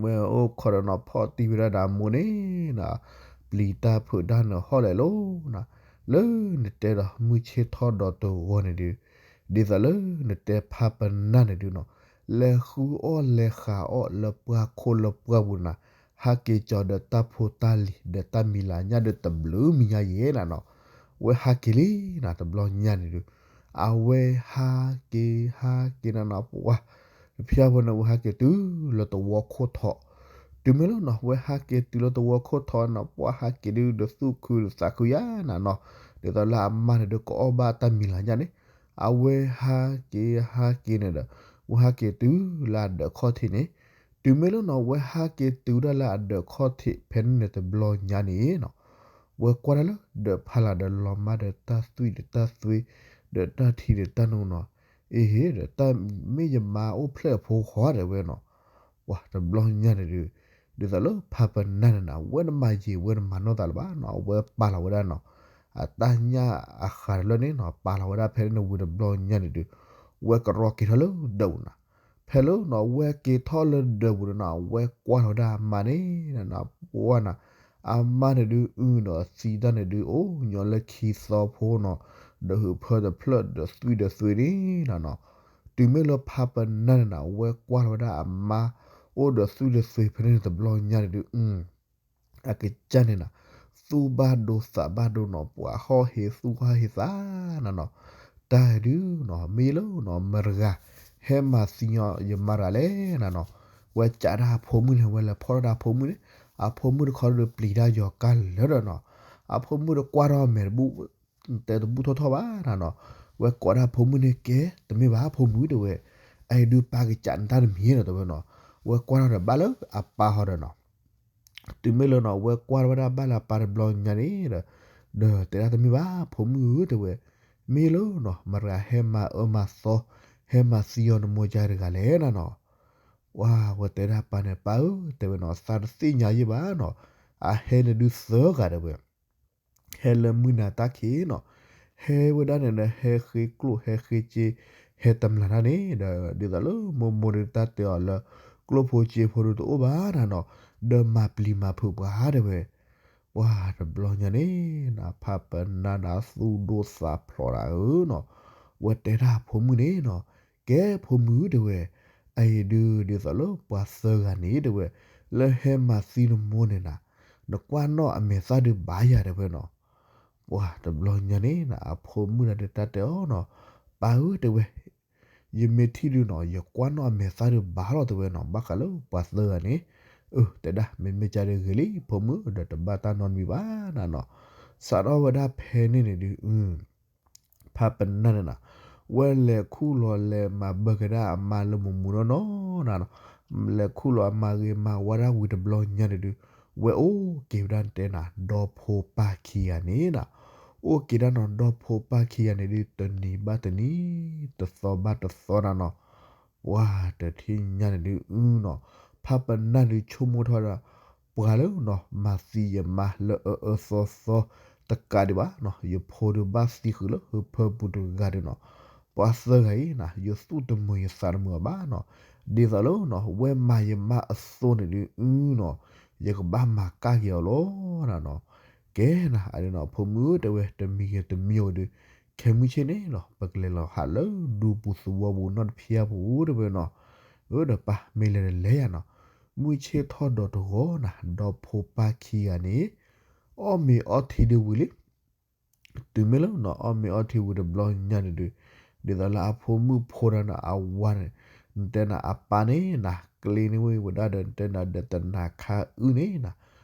ဝဲအိၣ်ခိးဒီးနီၤ ဖီၣ်တံၢ်ဝဲဒၣ်ဒီးအမိၢ်န့ၣ်နၤ, ပျံၤတၢ်ဖုးတၢ်န့ၣ်ဟီၣ်လဲၣ်လီၤနၤ, လၢနတဲဒီးမုၢ်ဆ့ၣ်ထီၣ်ဒီးတဂီၤန့ၣ်ဒုး, ဒ်သိးလၢနတဲဖးပနၢ်န့ၣ်ဒုးနီၤ, လဲၤဃုအီၣ်လဲၤဃုအီၣ်လၢပှၢ်ခိၣ်လၢပှၢ်ပူၤနၤ, ဟးက့ၤကၠီၤဒီးတၢ်ဖိတၢ်လံၤ ဒီးတၢ်မံၤလၤညၣ်ဒီးတဘျုးမံၤညါယဲၢ်နၤနီၤ, ဝဲဟးက့ၤလံနၤ တဘျီညါန့ၣ်ဒုး, အဝဲဟးက့ၤ ဟးက့ၤနၤနီၤ ပှၤ တဖျၢၣ်ဖိန့ၣ် ဝဲဟးက့ၤတုၤလၢသဝီခိၣ်ထီ, တုၤမ့ၢ်လၢနီၤ ဝဲဟးက့ၤတုၤလၢသဝီခိၣ်ထီနီၤ ပှၤဟးက့ၤဒုးဒီးသူၣ်ခုဒီးသးခုယါနၤနီၤ, ဒ်သိးလၢအမါန့ၣ်ဒုးကအီၣ်ဘၣ်တၢ်မံၤလၤညၣ်န့ၣ်, အဝဲဟးက့ၤ ဟးက့ၤန့ၣ်ဒီး ဝဲဟးက့ၤတုၤလၢအဒၢးခီၣ်ထံးန့ၣ်, တုၤမ့ၢ်လၢနီၤ ဝဲဟးက့ၤတုၤဒၣ်လၢအဒၢးခီၣ်ထံး ဖဲန့ၣ်န့ၣ်တဘျီညါန့ၣ်နီၤ ဝဲကွၢ်တၢ်လၢဒီးဖးလၢ်ဒီးလီၤမၢ်ဒီးတၢ်သွံၣ်ဒီးတၢ်သွ့, ဒီးတၢ်ထံဒီးတၢ်နိနီၤ, အ့ဟ့ ဒီးတၢ်မ့ၢ်ယမါအိၣ်ဖျဲၣ်အဖိဃီဒၣ်ဝဲနီၤ, ပှၤတဘျီညါန့ၣ်ဒုး, ဒ်သိးလၢဖးပနၢ်န့ၣ်နီၤ အဝဲတမၤယံာ်ဝဲတမၤနီၢ်သးလၢၤဘၣ်နီၤ အဝဲပာ်လီၤဝဲဒၣ်နီၤ, အတၢ်ညၣ်အဃးတဖျၢၣ်န့ၣ်နီၤ ပာ်လီၤဝဲဒၣ်ဖဲန့ၣ်ဝံၤတဘျီညါန့ၣ်ဒုး, ဝဲကရီက့ၤထီၣ်လၢဒၢးပူၤနၤ, ဖဲလၢနီၤ ဝဲက့ၤထီၣ်လၢဒၢးပူၤန့ၣ်နီၤ ဝဲကွၢ်လီၤဝဲဒၣ်အမါန့ၣ်နၤ ပှၤနၤ အမါန့ၣ်ဒုးအုနီၤသံတၢ်န့ၣ်ဒုး အိၣ်ညီလၢခံသီဖိနီၤ, ဒီးဟုးဖၢတဖျၢၣ်ဒီးသွံၣ်ဒီးသွ့န့ၣ်နၤနီၤ, တုၤမ့ၢ်လၢဖးပနၢ်န့ၣ်နၤ ဝဲကွၢ်လီၤဝဲဒၣ်အမါ အိၣ်ဒီးသွံၣ်ဒီးသွ့ဖဲန့ၣ်တဘျီညါန့ၣ်ဒုး အကစၢ်န့ၣ်နၤ, သူၣ်ဘၣ်ဒိသးဘၣ်ဒိနီၤ ပှၤဟီၣ်ဟ့သူၣ်ဟီၣ်ဟ့သးနၤနီၤ, တၢ်ဒုးနီၤ မ့ၢ်လၢနီၤ မတၤတဂၤ ဟဲမၤသံညီယမါတဂၤလဲၣ်နၤနီၤ, ဝဲကးတၢ်အဖိမုၣ်န့ၣ် ဝဲလဲၤဖီၣ်ထီၣ်တၢ်အဖိမုၣ်န့ၣ်, အဖိမုၣ်တခီဒုးပျံၤတၢ်ယီၤကါလၢာ်ဒီးနီၤ, အဖိမုၣ်တကွၢ်ထီၣ်အမဲာ်တဘူၣ် တဲတဘူၣ်ထီၣ်ထီၣ်ဘၣ်နၤနီၤ, ဝဲကိးတၢ်အဖိမုၣ်န့ၣ်ကဲ တမ့ၢ်ဘၣ်ဖိမုၣ်တဲဝဲ, အအံၤဒုးပၢ်ကစးနတၢ်တမံၤနီၤတဲဝဲနီၤ, ဝဲကွၢ်ထီၣ်ဒီးဘၣ်လၢအပၢ်ဟီဒီးနီၤ တုၤမ့ၢ်လၢနီၤ ဝဲကွၢ်ထီၣ်ဝဲဒၣ်ဘၣ်လၢအပၢ်တဘျီညါန့ၣ်ဒီး, ဒီးတဲဒၣ်တမ့ၢ်ဘၣ် ဖိမုၣ်ဧၢ တဲဝဲ, မ့ၢ်လၢနီၤ မတၤတဂၤဟဲမၤအၢမၤသီ ဟဲမၤသံအီၤနမိၢ်ကါတဂၤလဲၣ်နၤနီၤ, ပှၤဝဲတဲဒၣ်ပၢ်န့ၣ် ပၢ်ဧၢ တဲဝဲနီၤ သးတသ့ၣ်ညါယဲၢ်ဘၣ်နီၤ, အဟဲန့ၣ်ဒုးသၢဂၤတဲဝဲ ဟဲလၢမုၢ်နၤတၢ်ခံးနီၤ, ဟဲဝဲဒၣ်န့ၣ်ဒီး ဟဲဃ့ကျိၣ်ဟဲဃ့စ့ ဟဲတမျၢ်တၢ်န့ၣ်ဒီး ဒ်သိးလၢမိၢ်မိၢ်ဒုးတၢ်တဲအီၤလၢ ကျိၣ်ဖိစ့ဖိဒုးတအိၣ်ဘၣ်နၤနီၤ, ဒီးမၤပျံၤမၤဖုးပှၤတဲဝဲ, ပှၤတဘျီညါန့ၣ်နၤ ဖးပနၢ်နၤသူၣ်ဒိၣ်သးဖျိးနၤဧၢနီၤ, ဝဲတဲဒၣ်ဖိမုၣ်န့ၣ်နီၤ, ကဲဖိမုၣ်ဧၢ တဲဝဲ, အအံၤဒုးဒ်သိးလၢပှၤသၢဂၤန့ၣ်တဲဝဲ, လၢဟဲမၤသံနမိၢ်န့ၣ်နၤ, နကွၢ်နီၣ်အမဲာ်သၣ်ဒုးဘၣ်ယၤတဲဝဲနီၤ, ပှၤတဘျီညါန့ၣ်နၤ အဖိမုၣ်နၤဒုးတၢ်တဲအီၤနီၤ, ပၢ်ဧၢ တဲဝဲ, ယမ့ၢ်ထံၣ်ဒုးနီၤ ယကွၢ်နီၣ်အမဲာ်သၣ်ဒုးဘၣ်လီၤတဲဝဲနီၤ ဘၣ်ဃးလၢပှၤသၢဂၤန့ၣ်, အၢ တဲဒၣ် မ့မ့ၢ်ကါဒုးဂ့ၤလံ ဖိမုၣ်ဒီးတဘၣ်တၢ်နီတမံၤဘၣ်နၤနီၤ, စးထီၣ်ဝဲဒၣ်ဖဲန့ၣ်န့ၣ်ဒုး ဖးပနၢ်န့ၣ်နၤ, ဝဲလဲၤခူၣ်လီၤလဲၤမၤဘၢကဒါအမါလၢမူးမူးနီၢ်နီၢ်နၤနီၤ, လဲၤခူၣ်လီၤအမၤဂ့ၤမၤဝါဒၣ်ဝံၤတဘျီညါန့ၣ်ဒုး, ဝဲအိၣ်က့ၤဝဲဒၣ်တဲနၤ ဒီဖိပၢ်ခံဂၤန့ၣ်နၤ, အိၣ်က့ၤဒၣ်နီၤ ဒီဖိပၢ်ခံဂၤန့ၣ်ဒုး တနံၤဘၣ်တနံၤ, တသီဘၣ်တသီနၤနီၤ, ပှၤတထံၣ်ညါန့ၣ်ဒုးအုနီၤ, ဖးပနၢ်ဒုးဆိကမိၣ်ထီၣ်ဒၣ် ပှၤလၢနီၤ မၤသံယမါလၢအအၢအၢသီသီ တကးဒံးဘၣ်နီၤ, ယဖိဒုးဘၣ်သံဃုာ်လၢဟၢဖၢပူၤတဂၤဒုးနီၤ, ပှၤသၢဂၤအံၤနၤ ယသူၣ်တမုာ်ယသးတမုာ်အီၤဘၣ်နီၤ, ဒ်သိးလၢနီၤ ဝဲမၤယမါအသိးန့ၣ်ဒုးအုနီၤ, ယကဘၣ်မၤကၢ်က့ၤအီၤလီၤနၤနီၤ, ကဲနၤ အဒုးနီၤ ဖိမုၣ်ဧၢ တဲဝဲ တမံၤဂ့ၤတမံၤဂ့ၤဒုး ခဲမုၢ်ဆ့ၣ်န့ၣ်နီၤ ပကလဲၤလီၤဟးလၢဒူပူၤသဝီပူၤနီတဖျၢၣ်ဖိတဲဝဲနီၤ, အၢ ဒီးပၢ်မ့ၢ်လဲၤဒီးလဲၤယၤနီၤ, မုၢ်ဆ့ၣ်ထီၣ်ဒီးတဂီၤနၤ ဒီဖိပၢ်ခံဂၤန့ၣ် အီၣ်မ့ၤအီထံဒုးဝံၤလံ, တုၤမ့ၢ်လၢနီၤ အီၣ်မ့ၤအီထံဝံၤတဘျီညါန့ၣ်ဒုး, ဒ်သိးလၢအဖိမုၣ်ဖိဒၣ်န့ၣ် အဝၤန့ၣ် နတဲနၤအပၢ်န့ၣ်နၤ ကျ့န့ၢ်ဝဲဒၣ်ဒီး နတဲနၤဒီးတနၤခါအုၣ်န့ၣ်နၤ,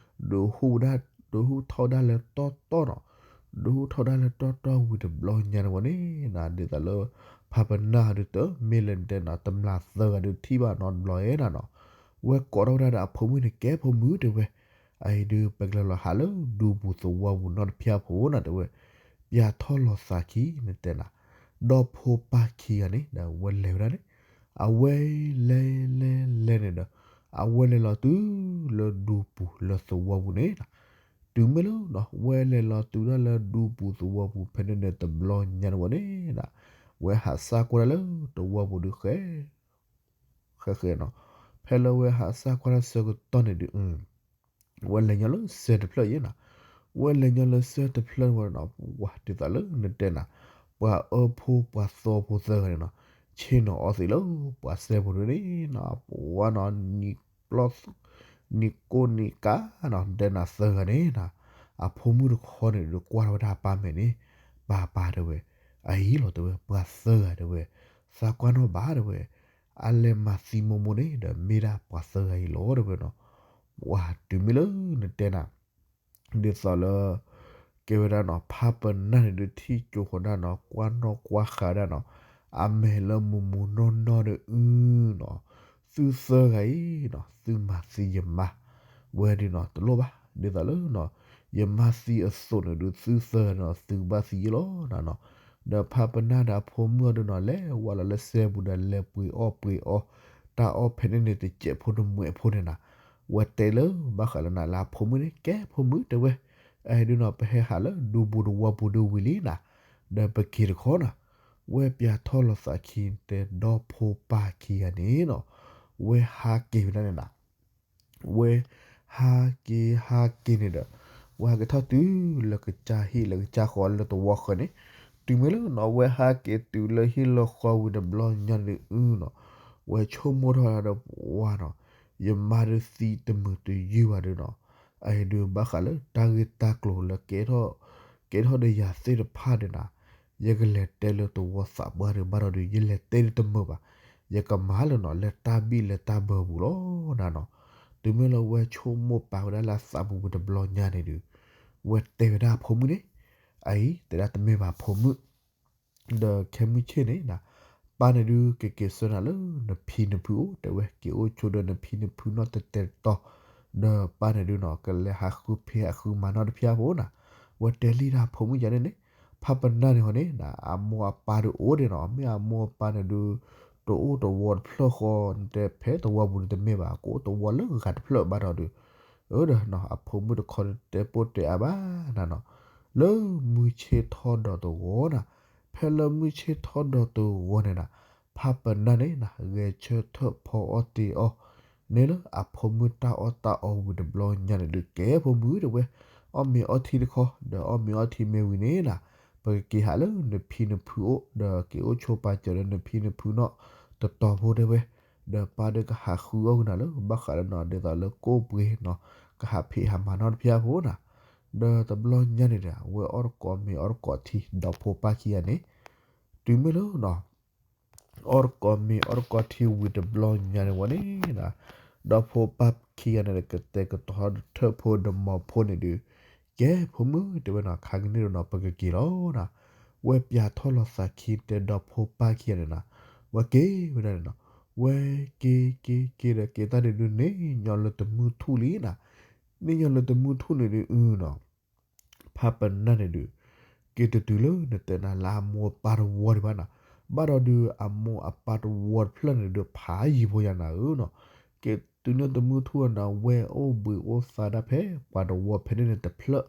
ဒုးဟူးဝဲဒၣ် ဒုးဟူးထီၣ်ဝဲဒၣ်လၢတီတီနီၤ, ဒုးဟူးထီၣ်ဝဲဒၣ်လၢတီတီဝံၤတဘျီညါန့ၣ်ဝဲန့ၣ်နၤ ဒ်သိးလၢ ဖးပနၢ်ဒုးတမ့ၢ်လၢနတဲနၤ တမျၢ်သၢဂၤဒုးထံၣ်ဘၣ်နီတဘျီဧါနၤနီၤ, ဝဲကိးထီၣ်ဝဲဒၣ်ဒီးအဖိမုၣ်န့ၣ် ကဲဖိမုၣ်ဧၢ တဲဝဲ, အအံၤဒုး ပကလဲၤလီၤဟးလၢဒူပူၤသဝီပူၤနီတဖျၢၣ်ဖိနၤ တဲဝဲ, ပျၢ်ထီၣ်လီၤသးခံ နတဲနၤ, ဒီဖိပၢ်ခံဂၤန့ၣ် ဒီးဝဲလဲၤဝဲဒၣ်န့ၣ်, အဝဲလဲၤလဲၤလဲၤန့ၣ်ဒီး အဝဲလဲၤလီၤတုၤလၢဒူပူၤလၢသဝီပူၤန့ၣ်နၤ, တုၤမ့ၢ်လၢနီၤ ဝဲလဲၤလီၤတုၤဒၣ်လၢဒူပူၤသဝီပူၤဖဲန့ၣ်န့ၣ်တဘျီညါန့ၣ်ဝဲန့ၣ်နၤ, ဝဲဟးစၢ်ကွၢ်ဒၣ်လၢသဝီပူၤဒုးဃဲ ဃဲဃဲနီၤ, ဖဲလၢဝဲဟးစၢ်ကွၢ်တၢ်ဆၢကတီၢ်န့ၣ်ဒုး ဝဲလဲၤညီလၢစဲတဖျၢၣ်ယဲနီၤ, ဝဲလဲၤညီလၢစဲတဖျၢၣ်န့ၣ်ဝဲနီၤ, ပှၤဒ်သိးလၢနတဲနၤ, ပှၤအၢဖိပှၤသီဖိသၢဂၤန့ၣ်နီၤ, ဆ့ၣ်နီၤအီသံးလၢပှၤစဲဘူးဒုန့ၣ်နီၤ ပှၤနီၤ နံၤပျီ နံၤကိၢ်နံၤကါနီၤ တဲနၤသၢဂၤန့ၣ်နီၤ အဖိမုၣ်တခီန့ၣ်ဒီးကွၢ်ထီၣ်ဝဲဒၣ်အပၢ်မဲာ်န့ၣ် ပၢ်ပၢ်တဲဝဲ အအံၤလီၤတဲဝဲ ပှၤသၢဂၤတဲဝဲ သးကွၢ်နီၣ်ဘၣ်တဲဝဲ အလဲၤမၤသံမိၢ်မိၢ်န့ၣ်ဒီး မ့ၢ်ဒၣ်ပှၤသၢဂၤအံၤလီၤတဲဝဲနီၤ ပှၤတုၤမ့ၢ်လၢနတဲနၤ ဒ်သိးလၢ ကဲဝဲဒၣ်နီၤ ဖးပနၢ်န့ၣ်ဒုးထံၣ်ကၠိဃီဒၣ်နီၤ ကွၢ်နီၣ်ကွၢ်ဃာ်ဒၣ်နီၤ အမဲာ်လၢမူၤမူၤနီၢ်နီၢ်ဒီးအုနီၤ သုသၢဂၤအံၤနီၤ သုမၤသံယမါ ဝဲဒုးနီၤ တလိၣ်ဘၣ် ဒ်သိးလၢနီၤ ယမါသံအသိးန့ၣ်ဒုး သုသၢဂၤနီၤ သုကဘၣ်သံယလီၤနီၤ ဒီးဖးပနၢ်ဒီးအဖိမုၣ်အီၤဒုးနီၤ လဲၤဝဲလီၤလၢစဲဘူးဒီးလဲၤပှ့ၤအီၣ်ပှ့ၤအီ တၢ်အီၣ်ဖဲန့ၣ်န့ၣ် တစဲးဖိတမှဲးဖိန့ၣ်နီၤ ဝဲတဲလၢဘၣ်ဃးလၢနၤလၢအဖိမုၣ်န့ၣ် ကဲဖိမုၣ်တဲဝဲ အဲၣ်ဒုးနီၤ ပဟဲဟးလၢဒူပူၤတဝီပူၤဒုးဝံၤလံနီၤ ဒီးပက့ၤတခီနီၤ ဝဲပၠးထီၣ်လီၤသးခံတဲဒီဖိပၢ်ခံဂၤန့ၣ်နီၤ ဝဲဟးက့ၤဝဲဒၣ်န့ၣ်နီၤ ဝဲဟးက့ၤဟးက့ၤန့ၣ်ဒီး ဝဲဟးက့ၤထီၣ်တုၤလၢကစၢ်ဟံၣ်လၢကစၢ်ဃီလၢတဝီဃၢၤန့ၣ် တုၤမ့ၢ်လၢနီၤ ဝဲဟးက့ၤတုၤလၢဟံၣ်လၢဃီဝံၤတဘျီညါန့ၣ်ဒုးအုနီၤ ဝဲဆိကမိၣ်ထီၣ်ဝဲဒၣ်ဒီးပှၤနီၤ ယမါဒုးသံတမုာ်တယုၢ်ဘၣ်ဒုးနီၤ အအံၤဒုးဘၣ်ဃးလၢတၢ်ဂ့ၢ်တၢ်ကျိၤလၢ ကဲထီၣ်ဒီးယၤသ့ၣ်တဖၣ်ဒုးနီၤ ယကလဲၤတဲလၢတဝီသးပှၢ်ဒုးဘၣ်ဒီးဒုး ယလဲၤတဲဒုးတမုာ်ဘၣ် ယကမၤလၢနီၤ လၢတၢ်ဘံၣ်လၢတၢ်ဘၢပူၤလီၤနၤနီၤ တုၤမ့ၢ်လၢဝဲဆိကမိၣ်ပာ်ဝဲဒၣ်လၢအသးပူၤဝံၤတဘျီညါန့ၣ်ဒုး ဝဲတဲဝဲဒၣ်အဖိမုၣ်န့ၣ် အအံၤတဲဒၣ်တမ့ၢ်ဘၣ်ဖိမုၣ် ဒီးခဲမုၢ်ဆ့ၣ်န့ၣ်နီၤ ပၢ်န့ၣ်ဒုးကက့ၤဆှၢနၤလၢနဖံနဖုအိၣ် တဲဝဲ က့ၤအိၣ်ဆိဒီးနဖံနဖုနီၢ်တတဲာ်တတီၤ ဒီးပၢ်န့ၣ်ဒုးနီၤ ကလဲၤဟးဃုဖံးဟးဃုမၤနီတဖၣ်ဖိနီၤ ဝဲတဲလံတၢ်ဖိမုၣ်ယၤန့ၣ်န့ၣ် ဖးပနၢ်န့ၣ်ဃီန့ၣ်နီၤ အမိၢ်အပၢ်ဒုးအိၣ်ဒံးနီၤ မ့ၢ်အမိၢ်အပၢ်န့ၣ်ဒုး တအိၣ်တဝီတဖျၢၣ်ဃီ နတဲဖဲတဝီပူၤန့ၣ်တမ့ၢ်ဘၣ် ကအိၣ်တဝီလၢဂၤတဖျၢၣ်ဘၣ်ဒီးဒုး အၢဒီးနီၤ အဖိမုၣ်တခီတဲပိၢ်တဲအါဘၣ်နၤနီၤ လၢမုၢ်ဆ့ၣ်ထီၣ်ဒီးတဂီၤနီၤ ဖဲလၢမုၢ်ဆ့ၣ်ထီၣ်ဒီးတဂီၤန့ၣ်နီၤ ဖးပနၢ်န့ၣ်နီၤ ဂဲၤဆၢထၢၣ်ဖီအီၣ်တ့ၤအီၣ် န့ၣ်လၢအဖိမုၣ်တၢ်အီၣ်တၢ်အီဝံၤတဘျီညါန့ၣ်ဒုး ကဲဖိမုၣ်တဲဝဲ အီၣ်မ့ၤအီထံတခီ ဒီးအီၣ်မ့ၤအီထံမ့ၢ်ဝံၤန့ၣ်နီၤ ပကက့ၤဟးလၢနဖံနဖုအိၣ် ဒီးက့ၤအိၣ်ဆိပာ်စၢၤလၢနဖံနဖုနီၢ်တတီၤဖိတဲဝဲ ဒီးပၢ်ဒုးကဟးဃုအီၣ်ကနၤလၢ ဘၣ်ဃးလၢနီၤ ဒ်သိးလၢကိၣ်ပှ့ၤနီၤ ကဟးဖံးဟးမၤနီတဖၣ်ဖိနီၤ ဒီးတဘျီညါန့ၣ်ဒီး ဝဲအီၣ်တကိးမ့ၤအီၣ်တကိးထံ ဒီဖိပၢ်ခံဂၤန့ၣ် တုၤမ့ၢ်လၢနီၤ အီၣ်တကိးမ့ၤအီၣ်တကိးထံဝံၤတဘျီညါန့ၣ်ဝဲန့ၣ်နီၤ ဒီဖိပၢ်ခံဂၤန့ၣ် ကတဲာ်ကတီၤထၢၣ်ဖိဒီးမီၤဖိန့ၣ်ဒုး ကဲဖိမုၣ်တဲဝဲနီၤ ခါကန့ၣ်ဒီးနီၤ ပကက့ၤလီၤနီၤ ဝဲပၠးထီၣ်လီၤသးခံတဲဒီဖိပၢ်ခံဂၤန့ၣ်နီၤ ဝဲက့ၤဝဲဒၣ်န့ၣ်နီၤ ဝဲက့ၤက့ၤက့ၤဒီးက့ၤတၢ်န့ၣ်ဒုးန့ၣ် ညီလၢတမုၢ်ထူၣ်လံနီၤ န့ၣ်ညီလၢတမုၢ်ထူၣ်န့ၣ်ဒုးအုနီၤ ဖးပနၢ်န့ၣ်ဒုး က့ၤတတုၤလၢနတဲနၤလၢအမိၢ်အပၢ်တဝီဒံးဘၣ်နီၤ ဘၣ်ဒီးဒုးအမိၢ်အပၢ်တဝီတဖျၢၣ်န့ၣ်ဒုး ဖးယံၤဖိယၤနၤဧၢနီၤ က့ၤတုၤန့ၣ်တမုၢ်ထူၣ်နီၤ ဝဲအိၣ်ဘှံးအိၣ်သါဒၣ်ဖဲပှၤတဝီဖဲန့ၣ်န့ၣ်တဖျၢၣ်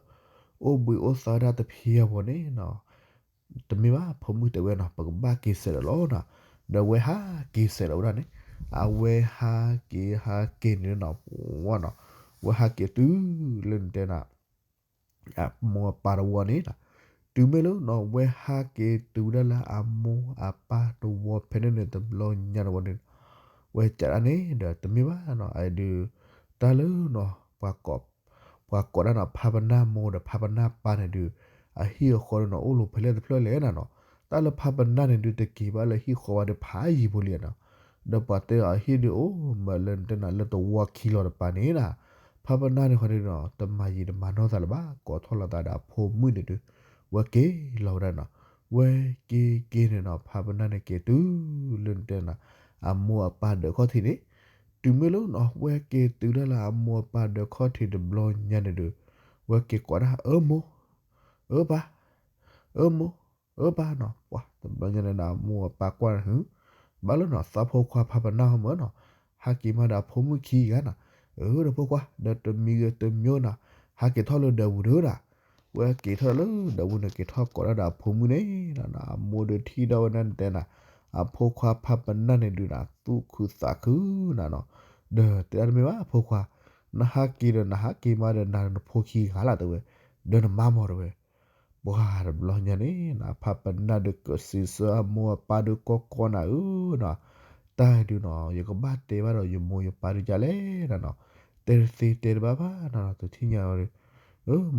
အိၣ်ဘှံးအိၣ်သါဒၣ်တဖံးအပူၤန့ၣ်နီၤ တမ့ၢ်ဘၣ် ဖိမုၣ်တဲဝဲနီၤ ပကဘၣ်က့ၤဆဲးဒီးလီၤနီၤ ဒီးဝဲဟးက့ၤဆဲးဒီးဝဲဒၣ်န့ၣ် အဝဲဟးက့ၤဟးက့ၤန့ၣ်နီၤ ဝဲနီၤ ဝဲဟးက့ၤတုၤလၢနတဲနၤ အမိၢ်အပၢ်တဝီန့ၣ်နီၤ တုၤမ့ၢ်လၢနီၤ ဝဲဟးက့ၤတုၤဝဲဒၣ်လၢအမိၢ်အပၢ်တဝီဖဲန့ၣ်န့ၣ် တဘျီညါတဝီန့ၣ် ဝဲကးဒၣ်န့ၣ်ဒီး တမ့ၢ်ဘၣ်နီၤ အဒုး တၢ်လၢနီၤ ပှၤကိးဒၣ်နီၤ ဖးပနၢ်မိၢ်ဒီးဖးပနၢ်ပၢ်န့ၣ်ဒုး အဟံၣ်အဃီန့ၣ်နီၤ အိၣ်လိာ်ဖဲလဲၣ်တဖျၢၣ်လဲၣ်နၤနီၤ တၢ်လၢဖးပနၢ်န့ၣ်ဒုး တက့ၤဘၣ်လၢဟံၣ်ဃီဝဲဒီးဖးယံၤဖိလံနီၤ ဒီးပှၤတဲအီၤဟံၣ်ဒုးအိၣ်မးလၢနတဲနၤလၢတဝီခံလီၤတပၤန့ၣ်နီၤ ဖးပနၢ်န့ၣ်ဃီန့ၣ်နီၤ တမၤယံၤတမၤနီၢ်သးလၢၤဘၣ် ကိးထီၣ်လီၤသးဒီးအဖိမုၣ်န့ၣ်ဒုး ဝဲက့ၤလီၤဝဲဒၣ်နီၤ ဝဲက့ၤက့ၤန့ၣ်နီၤ ဖးပနၢ်န့ၣ်က့ၤတုၤလၢနတဲနၤ အမိၢ်အပၢ်ဒၢးခီၣ်ထံးန့ၣ် တုၤမ့ၢ်လၢနီၤ ဝဲက့ၤတုၤဒၣ်လၢအမိၢ်အပၢ်ဒၢးခီၣ်ထံးတဘျီညါန့ၣ်ဒုး ဝဲက့ၤကိးဒၣ် အၢမိၢ် အၢပၢ် အၢမိၢ် အၢပၢ်နီၤ ပှၤတဘျီညါန့ၣ်ဒီး အမိၢ်အပၢ်ကွၢ်န့ၣ် ဘၣ်လၢနီၤ သးဖိခွါဖးပနၢ်ဟီမၢ်နီၤ ဟးက့ၤမးဒီးအဖိမုၣ်ခံဂၤနီၤ အၢဒီးဖိခွါ ဒီးတမံၤဂ့ၤတမံၤနီၤ ဟးက့ၤထီၣ်လၢဒၢးပူၤဒုးနီၤ ဝဲက့ၤထီၣ်လၢဒၢးပူၤန့ၣ် က့ၤထီၣ်ကိးဒၣ်ဒီးအဖိမုၣ်န့ၣ်နီၤ အမိၢ်ဒုးထံၣ်ဒီးဝဲဒၣ်န့ၣ်တဲနၤ အဖိခွါဖးပနၢ်န့ၣ်ဒုးနၤ သူၣ်ခုသးခုနၤနီၤ ဒီးတဲဒၣ်တမ့ၢ်ဘၣ်ဖိခွါ နဟးက့ၤဒီးနဟးက့ၤမးဒီးနၤဒီးနဖိခံဂၤလၢ်တဲဝဲ ဒီးနမါမၢ်တဲဝဲ ပှၤတဘျီညါန့ၣ်နၤ ဖးပနၢ်ဒုးကစံးဆၢအမိၢ်အပၢ်ဒုးကီကီနၤဧၢနၤ, တၢ်ဒုးနီၤ ယကဘၣ်တဲဘၣ်ဒီးယမိၢ်ယပၢ်ဒုးဒ်လဲၣ်နၤနီၤ, တဲတသ့တဲတဘၣ်ဘၣ်နၤနီၤ, တထံၣ်ညါဝဲဒီး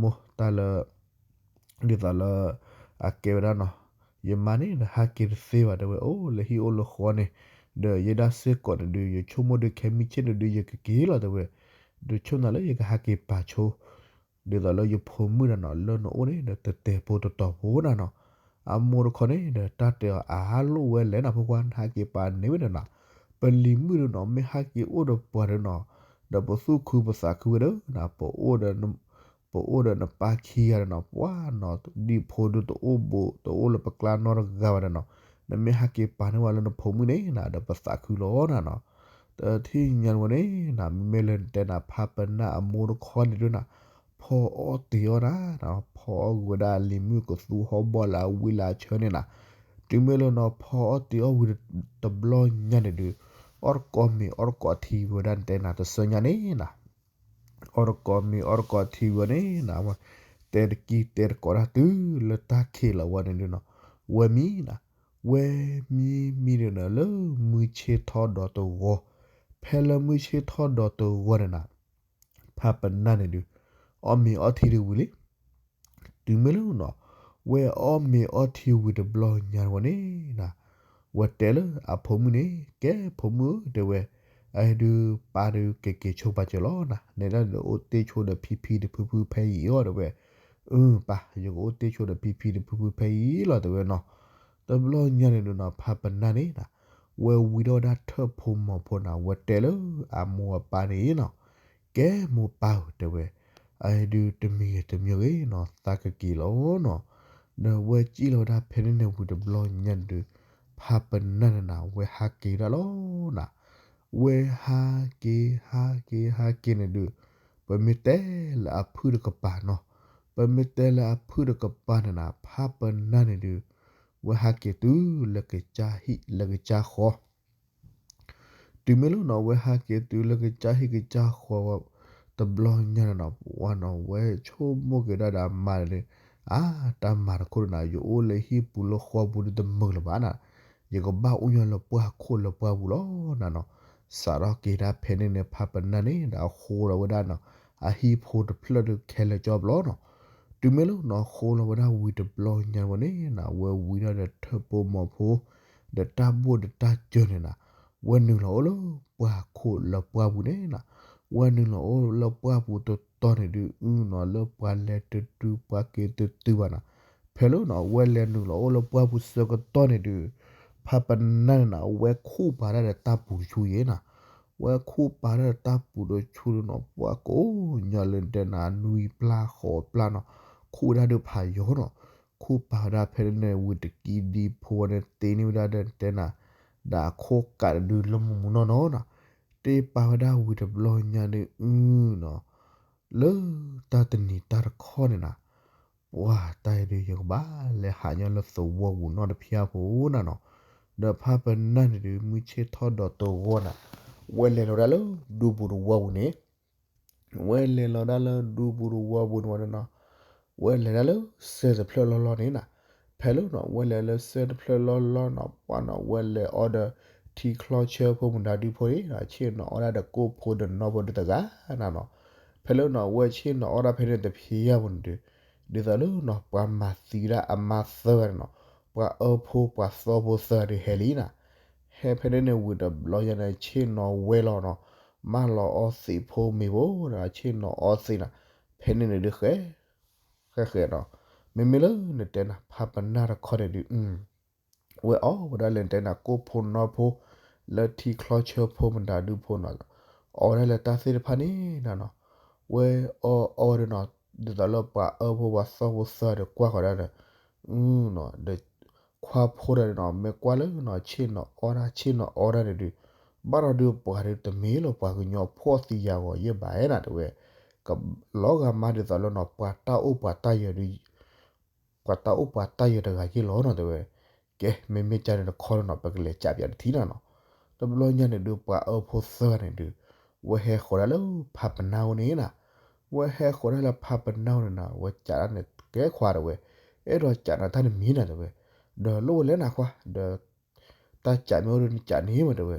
မိၢ်တၢ်လၢ ဒ်သိးလၢ အကဲဝဲဒၣ်နီၤ, ယမါန့ၣ်ဒီးဟးက့ၤတသ့ဘၣ် တဲဝဲ အိၣ်လၢဟံၣ်အိၣ်လၢဃီန့ၣ်, ဒီးယဲဒၣ်စ့ၢ်ကီးန့ၣ်ဒုး ယဆိကမိၣ်ဒုးခဲမုၢ်ဆ့ၣ်န့ၣ်ဒုး ယကက့ၤလီၤ တဲဝဲ, ဒီးဆိကမိၣ်လၢယကဟးက့ၤပာ်ဆိ ဒ်သိးလၢယဖိမုၣ်နၤနီၤ လၢနအိၣ်န့ၣ်ဒီးတတဲာ်ဖိတတီၤဖိနၤနီၤ, အမိၢ်တခီန့ၣ်ဒီးတၢ်တဲအီၤအါလိၣ်ဝဲလဲၣ်နၤ ဖိခွါ နဟးက့ၤပာ်န့ၢ်ဝဲဒီးနၤ, ပလံၤမုၣ်ဒုးနီၤ မ့ၢ်ဟးက့ၤအိၣ်ဒီးပှၤဒုးနီၤ, ဒီးပသူၣ်ခုပသးခုဝဲဒီးနၤ ပအိၣ်ဒီး ပအိၣ်ဒီးနပၢ်ခံဂၤဒီးနီၤ ပှၤနီၤ ဒ်ဖိဒုးတအိၣ်ဘူး တအိၣ်လၢပကျါနီတဂၤဘၣ်ဒီးနီၤ, နမ့ၢ်ဟးက့ၤပာ်န့ၢ်ဝဲလၢနဖိမုၣ်န့ၣ်နၤ ဒီးပသးခုလီၤနၤနီၤ, တထံၣ်ညါဝဲန့ၣ်နၤ မ့မ့ၢ်လၢနတဲနၤ ဖးပနၢ်အမိၢ်တခီန့ၣ်ဒုးနၤ, ဖီအီၣ်တ့ၤအီၣ်နၤ, ဖီအီၣ်ကွံာ်ဝဲဒၣ်အလံၤမုၣ်ကသူဟီၣ်ဘီၣ်လၢအဝံလၢအဆၢန့ၣ်နၤ, တုၤမ့ၢ်လၢနီၤ ဖီအီၣ်တ့ၤအီၣ်ဝံၤတဘျီညါန့ၣ်ဒုး, အီၣ်တကိးမ့ၤအီၣ်တကိးထံဝဲဒၣ်နတဲနၤ တဆၢညါန့ၣ်နၤ အီၣ်တကိးမ့ၤအီၣ်တကိးထံဝဲန့ၣ်နၤ, ဝဲတဲတကံတဲတကိးတၢ်တုၤလၢတၢ်ခံးလီၤဝဲန့ၣ်ဒုးနီၤ, ဝဲမံနၤ, ဝဲမံမံဒုးနၤ လၢမုၢ်ဆ့ၣ်ထီၣ်ဒီးတဂီၤ, ဖဲလၢမုၢ်ဆ့ၣ်ထီၣ်ဒီးတဂီၤန့ၣ်နၤ, ဖးပနၢ်န့ၣ်ဒုး, အီၣ်မ့ၤအီထံတဝံၤလံ တုၤမ့ၢ်လၢနီၤ, ဝဲအီၣ်မ့ၤအီထံဝံၤတဘျီညါဝဲန့ၣ်နၤ, ဝဲတဲလၢအဖိမုၣ်န့ၣ် ကဲဖိမုၣ်ဧၢ တဲဝဲ, အဟဲဒုးပၢ်ဒုးက့ၤက့ၤဆိပာ်စၢၤလီၤနၤ, နဲဒၣ်ဒီးအိၣ်တ့ၢ်ဆိဒီးဖံဖံတဖုဖုဖဲအံၤအီၤ တဲဝဲ, အၢ ပၢ် ယကအိၣ်တ့ၢ်ဆိဒီးဖံဖံတဖုဖုဖဲအံၤလီၤ တဲဝဲနီၤ, တဘျီညါန့ၣ်ဒုးနီၤ ဖးပနၢ်န့ၣ်နၤ, ဝဲဝံထီၣ်ဝဲဒၣ်ထၢၣ်ဖိမီၤဖိနၤ ဝဲတဲလၢအမိၢ်အပၢ်န့ၣ်နီၤ ကဲမိၢ်ပၢ်ဧၢ တဲဝဲ, အဟဲဒုးတမံၤဂ့ၤတမံၤဂ့ၤနီၤ သးကက့ၤလီၤနီၤ, ဒီးဝဲစံၣ်လီၤဝဲဒၣ်ဖဲန့ၣ်န့ၣ်ဝံၤတဘျီညါန့ၣ်ဒုး, ဖးပနၢ်န့ၣ်နၤ ဝဲဟးက့ၤဒၣ်လီၤနၤ, ဝဲဟးက့ၤ ဟးက့ၤ ဟးက့ၤန့ၣ်ဒုး, ပမ့ၢ်တဲလၢအဖုၣ်တကပၤနီၤ, ပမ့ၢ်တဲလၢအဖုၣ်တကပၤန့ၣ်နၤ ဖးပနၢ်န့ၣ်ဒုး, ဝဲဟးက့ၤတုၤလၢကစၢ်ဟံၣ်လၢကစၢ်ဃီ တုၤမ့ၢ်လၢနီၤ ဝဲဟးက့ၤတုၤလၢကစၢ်ဟံၣ်ကစၢ်ဃီဝဲ, တဘျီညါန့ၣ်နီၤ ပှၤနီၤ ဝဲဆိကမိၣ်က့ၤဒၣ်ဒီးအမါန့ၣ်, အါ တၢ်မၤတခိၣ်န့ၣ်နၤ ယအိၣ်လၢဟံၣ်ပူၤလၢဃီပူၤဒုးတမုာ်လၢၤဘၣ်နၤ, ယကဘၣ်အိၣ်ညီလၢပှၢ်ခိၣ်လၢပှၢ်ပူၤလီၤနၤနီၤ, စးထီၣ်က့ၤဒၣ်ဖဲန့ၣ်န့ၣ် ဖးပနၢ်န့ၣ် ဒီးအဃိလီၤဝဲဒၣ်နီၤ, အဟံၣ်ဖိတဖျၢၣ်ဒုးခဲလၢာ်ကၠီဘျီနီၤ, တုၤမ့ၢ်လၢနီၤ ဃိလီၤဝဲဒၣ်ဝံၤတဘျီညါဝဲန့ၣ်နၤ ဝဲဝံၤဒၣ်ဒီးထၢၣ်ဖိမီၤဖိ, ဒီးတၢ်ဘိၣ်ဒီးတၢ်စၢၤန့ၣ်နၤ, ဝဲနုာ်လီၤအိၣ်လၢပှၢ်ခိၣ်လၢပှၢ်ပူၤန့ၣ်နၤ, ဝဲနုာ်လီၤအိၣ်လၢပှၢ်ပူၤတတီၤန့ၣ်ဒုးအုနီၤ လၢပှၤလဲၤတတုၤပှၤက့ၤတတုၤဘၣ်နၤ, ဖဲလၢနီၤ ဝဲလဲၤနုာ်လီၤအိၣ်လၢပှၢ်ပူၤဆၢကတီၢ်န့ၣ်ဒုး, ဖးပနၢ်န့ၣ်နၤ ဝဲခူၣ်ပာ်တၢ်ဒီးတၢ်ပူၤတဆူယဲနၤ ဝဲခူၣ်ပာ်တၢ်ဒီးတၢ်ပူၤတဆူဒုးနီၤ ပှၤကိးညီလၢနတဲနၤ နွံပျၢ်ဃိးပျၢ်နီၤ, ခူၣ်ဝဲဒၣ်ဒုးဖးယိာ်နီၤ, ခူၣ်ပာ်ဝဲဒၣ်ဖဲန့ၣ်န့ၣ် ဝံၤတကံဒံဖိဝဲန့ၣ် တ့န့ၢ်ဝဲဒၣ်ဒီးနတဲနၤ, ဒီးအခိၣ်ကးတဒုလၢမူမူနီၢ်နီၢ်နီၤ, တ့ပာ်ဝဲဒၣ်ဝံၤတဘျီညါဒုးအုနီၤ, လၢတၢ်တနံၤတၢ်တခီန့ၣ်နၤ, ပှၤတၢ်အံၤဒုး ယကဘၣ်လဲၤဟးညီလၢသဝီပူၤနီတဖျၢၣ်ဖိနၤနီၤ, ဒီးဖးပနၢ်န့ၣ်ဒုး မုၢ်ဆ့ၣ်ထီၣ်ဒီးတဂီၤနၤ, ဝဲလဲၤလီၤဝဲဒၣ်လၢဒူပူၤတဝီပူၤန့ၣ်, ဝဲလဲၤလီၤဒၣ်လၢဒူပူၤတဝီပူၤန့ၣ်ဝဲဒၣ်နီၤ, ဝဲလဲၤဒၣ်လၢစဲတဖျၢၣ်လီၢ်လီၢ်န့ၣ်နၤ, ဖဲလၢနီၤ ဝဲလဲၤလၢစဲတဖျၢၣ်လီၢ်လီၢ်နီၤ ပှၤနီၤ ဝဲလဲၤအီဒီးထံချီဆၢဖိမုၢ်ဒါဒုဖိန့ၣ် ဆ့ၣ်နီၤအီဒၣ်ဒီးကိၣ်ဖိဒီးနီၢ်ဖိဒုတဂၤနၤနီၤ, ဖဲလၢနီၤ ဝဲဆ့ၣ်နီၤအီဒၣ်ဖဲန့ၣ်တဖျၢၣ်ဖိန့ၣ်ဒုး, ဒ်သိးလၢနီၤ ပှၤမၤသံဝဲဒၣ်အမါသၢဂၤန့ၣ်နီၤ, ပှၤအၢဖိပှၤသီဖိသၢဂၤဒုးဟဲလံနၤ, ဟဲဖဲန့ၣ်န့ၣ်ဝံၤတဘျီယၤန့ၣ် ဆ့ၣ်နီၤဝဲလီၤနီၤ, မၢလီၤအီသံးဖိမ့ၤဖိဒီး ဆ့ၣ်နီၤအီသံးနၤ, ဖဲန့ၣ်န့ၣ်ဒုးဃဲ ဃဲဃဲနီၤ, မ့မ့ၢ်လၢနတဲနၤ ဖးပနၢ်တခီန့ၣ်ဒုး ဝဲအီဝဲဒၣ်လဲၣ်နတဲနၤ ကိၣ်ဖိနီၢ်ဖိ လၢထံချီဆၢဖိမုၢ်ဒါဒုဖိနီၤ, အီဝဲဒၣ်လၢတၢ်သ့ၣ်တဖၣ်န့ၣ်နၤနီၤ, ဝဲအီအီဝဲဒၣ်နီၤ, ဒ်သိးလၢပှၤအၢဖိပှၤသီဖိသၢဂၤဒီးကွၢ်ဃီၤဒၣ်ဒီး ဒီးခွါဖိတဂၤန့ၣ်နီၤ မ့ၢ်ကွၢ်လၢနီၤ ဆ့ၣ်နီၤအီတၢ် ဆ့ၣ်နီၤအီတၢ်န့ၣ်ဒုး, ဘၣ်ဒီးဒုးပှၤဒုးတမ့ၢ်လၢပှၤကညီဖှီၣ်သံယာ်ဂီၤယဲၢ်ဘၣ်နၤ တဲဝဲ, ကလီၤဂာ်မးဒ်သိးလၢနီၤ ပှၤတၢ်အိၣ်ပှၤတၢ်ယၢၤဒုး ပှၤတၢ်အိၣ်ပှၤတၢ်ယၢၤတဂၤယ့ၢ်လီၤနီၤ တဲဝဲ, ကဲ မ့မ့ၢ်ကန့ၣ်တခီလီၤနီၤ ပကလဲၤကးပၠးတထံၣ်နၤနီၤ, တဘျီညါန့ၣ်ဒုး ပှၤအၢဖိသၢဂၤန့ၣ်ဒုး, ဝဲဟဲဃီၤဒၣ်လၢဖးပနၢ်အိၣ်န့ၣ်နၤ, ဝဲဟဲဃီၤဒၣ်လၢဖးပနၢ်အိၣ်န့ၣ်နၤ ဝဲကးဒၣ်န့ၣ် ကဲခွါတဲဝဲ, အဲၣ်ဒိးကးနၤတၢ်တမံၤနီၤ တဲဝဲ, ဒီးလိၣ်ဝဲလဲၣ်နၤခွါ ဒီး တၢ်ကးမ့ၢ်အိၣ်ဒီးနကးန့ၣ်မး တဲဝဲ,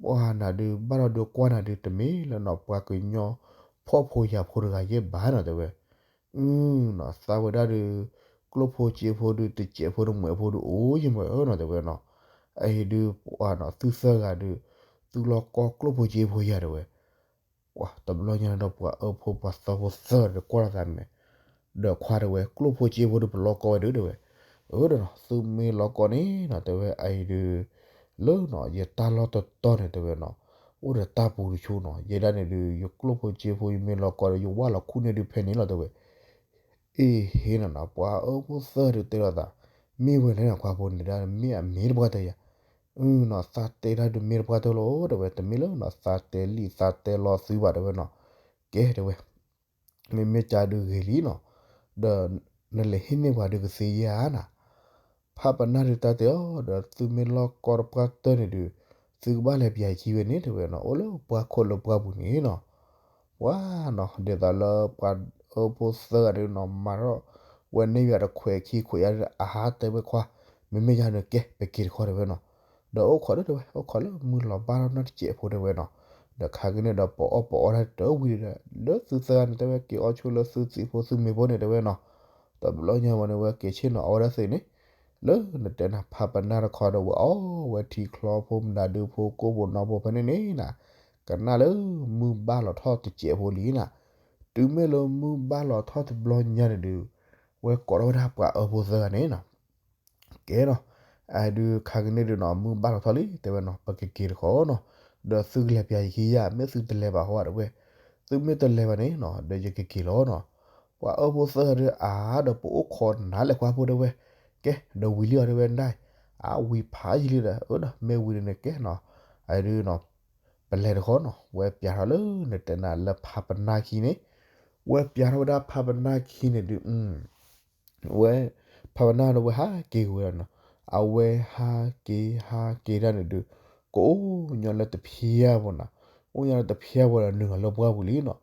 ပှၤနၤဒုးဘၣ်လီၤဒုးကွၢ်နၤဒုးတမ့ၢ်လၢနီၤ ပှၤကညီဖှီၣ်ဖိယာ်ဖိတဂၤယဲၢ်ဘၣ်နီၤ တဲဝဲ, အနီၤ သးဝဲဒၣ်ဒုး ကျိၣ်ဖိစ့ဖိဒုး တစဲးဖိတမှဲးဖိဒုး အိၣ်ယမ့ၢ်နီၤ တဲဝဲနီၤ, အအံၤဒုးပှၤနီၤ သုသၢဂၤဒုး သုလီၤကီကျိၣ်ဖိစ့ဖိယၤ တဲဝဲ, ပှၤတဘျီညါဒီးပှၤအၢဖိပှၤသီဖိသၢဂၤဒီးကွၢ်လိာ်သးမဲာ်, ဒီးခွါ တဲဝဲ ကျိၣ်ဖိစ့ဖိဒုးပလီၤကီဝဲဒုး တဲဝဲ, အၢဒီးနီၤ သုမ့ၢ်လီၤကီန့ၣ်နီၤ တဲဝဲ အအံၤဒုး လၢနီၤ ယတၢ်လီၢ်တတီၤန့ၣ် တဲဝဲနီၤ, အိၣ်ဒီးတၢ်ပူၤတဆူနီၤ ယဲဒၣ်န့ၣ်ဒုး ယကျိၣ်ဖိစ့ဖိယမ့ၢ်လီၤကီဒီး ယဝၢ်လီၤခူၣ်န့ၢ်ဒုးဖဲန့ၣ်လီၤ တဲဝဲ, အ့ဟ့နီၤနီၤ ပှၤအၢဖိသၢဂၤဒုးတဲလိာ်သး, မ့ၢ်ဝဲလဲၣ်နၤခွါဖိန့ၣ်ဒၣ် မ့ၢ်အမ့ၢ်တပှၢ်တၢၢ်ယၤ, အနီၤ သးတဲတၢ်ဒုးမ့ၢ်တပှၢ်တၢၢ်လီၤ တဲဝဲ တမ့ၢ်လၢနီၤ သးတဲလံာ်သးတဲလီၤသုဘၣ် တဲဝဲနီၤ, ကဲ တဲဝဲ မ့မ့ၢ်ကါဒုးဂ့ၤလံနီၤ, ဒီးနလဲၤဟ့ၣ်န့ၢ်ပှၤဒုးကသ့ဧါနၤ, ဖးပနၢ်ဒုးတၢ်တဲအီၤ ဒီးသုမ့ၢ်လီၤကီတပှၢ်တၢၢ်န့ၣ်ဒုး သုကဘၣ်လဲၤပၠးခံဝဲန့ၣ် တဲဝဲနီၤ အိၣ်လၢပှၢ်ခိၣ်လၢပှၢ်ပူၤန့ၣ်နီၤ, ပှၤနီၤ ဒ်သိးလၢပှၤအၢဖိသၢဂၤဒုးနီၤ မၤထီၣ်ဝဲန့ၢ်ယၤတခွဲးခံခွဲးယါဒီး အဟးတဲဝဲခွါ, မ့မ့ၢ်ယၤန့ၣ်ကဲ ပက့ၤတခီ တဲဝဲနီၤ, ဒီးအိၣ်ခိးလၢ တဲဝဲ အိၣ်ခိးလၢမုၢ်လီၤဘၣ်ထီၣ်နီၢ်တစဲးဖိ တဲဝဲနီၤ, ဒီးခါကန့ၣ်ဒီးပအီၣ်ပအီတၢ်တဝံၤဒီး လၢသုသၢဂၤန့ၣ် တဲဝဲ က့ၤအီဆိလၢသုသံၣ်ဖိသုမ့ၤဖိန့ၣ် တဲဝဲနီၤ, တဘျီညါဝဲန့ၣ် ဝဲက့ၤဆ့ၣ်နီၤအီဝဲဒၣ်သ့န့ၣ် လၢနတဲနၤ ဖးပနၢ်တခီဒီး ဝဲအီဝဲထံချီဖိမနုၤဒုးဖိကိၣ်ဖိနီဖိဖဲန့ၣ်န့ၣ်နၤ, ကနၣ်လၢမုၢ်ဘၣ်လီၤထီၣ်တစဲးဖိလံနၤ, တုၤမ့ၢ်လၢမုၢ်ဘၣ်လီၤထီၣ်တဘျီညါန့ၣ်ဒုး ဝဲကိးထီၣ်ဝဲဒၣ်ပှၤအၢဖိသၢဂၤန့ၣ်နီၤ ကဲနီၤ, အဒုးခါကန့ၣ်ဒုးနီၤ မုၢ်ဘၣ်လီၤထီၣ်လံ တဲဝဲနီၤ ပကက့ၤတခီနီၤ, ဒီးသုကလဲၤပၠးယခံယါ မ့ၢ်သုတလဲၤဘၣ်ဟီ တဲဝဲ, သုမ့ၢ်တလဲၤဘၣ်န့ၣ်နီၤ ဒီးယကက့ၤလီၤနီၤ, ပှၤအၢဖိသၢဂၤဒုးအါဒီးပအိၣ်ခိးနၤလဲၣ်ခွါဖိ တဲဝဲ, ကဲ ဒီးဝံၤလံအီၤ တဲဝဲဒၣ်, အဝံၤဖးယံာ်လံဒီး အၢဒီးမ့ၢ်ဝံၤန့ၣ်ကဲနီၤ, အဒုးနီၤ ပလဲၤတခီနီၤ ဝဲပၠးထီၣ်လၢနတဲနၤလၢဖးပနၢ်ခံန့ၣ်, ဝဲပၠးထီၣ်ဝဲဒၣ်ဖးပနၢ်ခံန့ၣ်ဒုး ဝဲ ဖးပနၢ်ဒီးဝဲဟးက့ၤဝဲဒၣ်နီၤ, အဝဲဟးက့ၤဟးက့ၤတၢ်န့ၣ်ဒုး ကအိၣ်ညီလၢတဖျါဖိနီၤ, အိၣ်ညီလၢတဖျါဖိဒီးနုာ်လီၤလၢပှၢ်ပူၤလံနီၤ,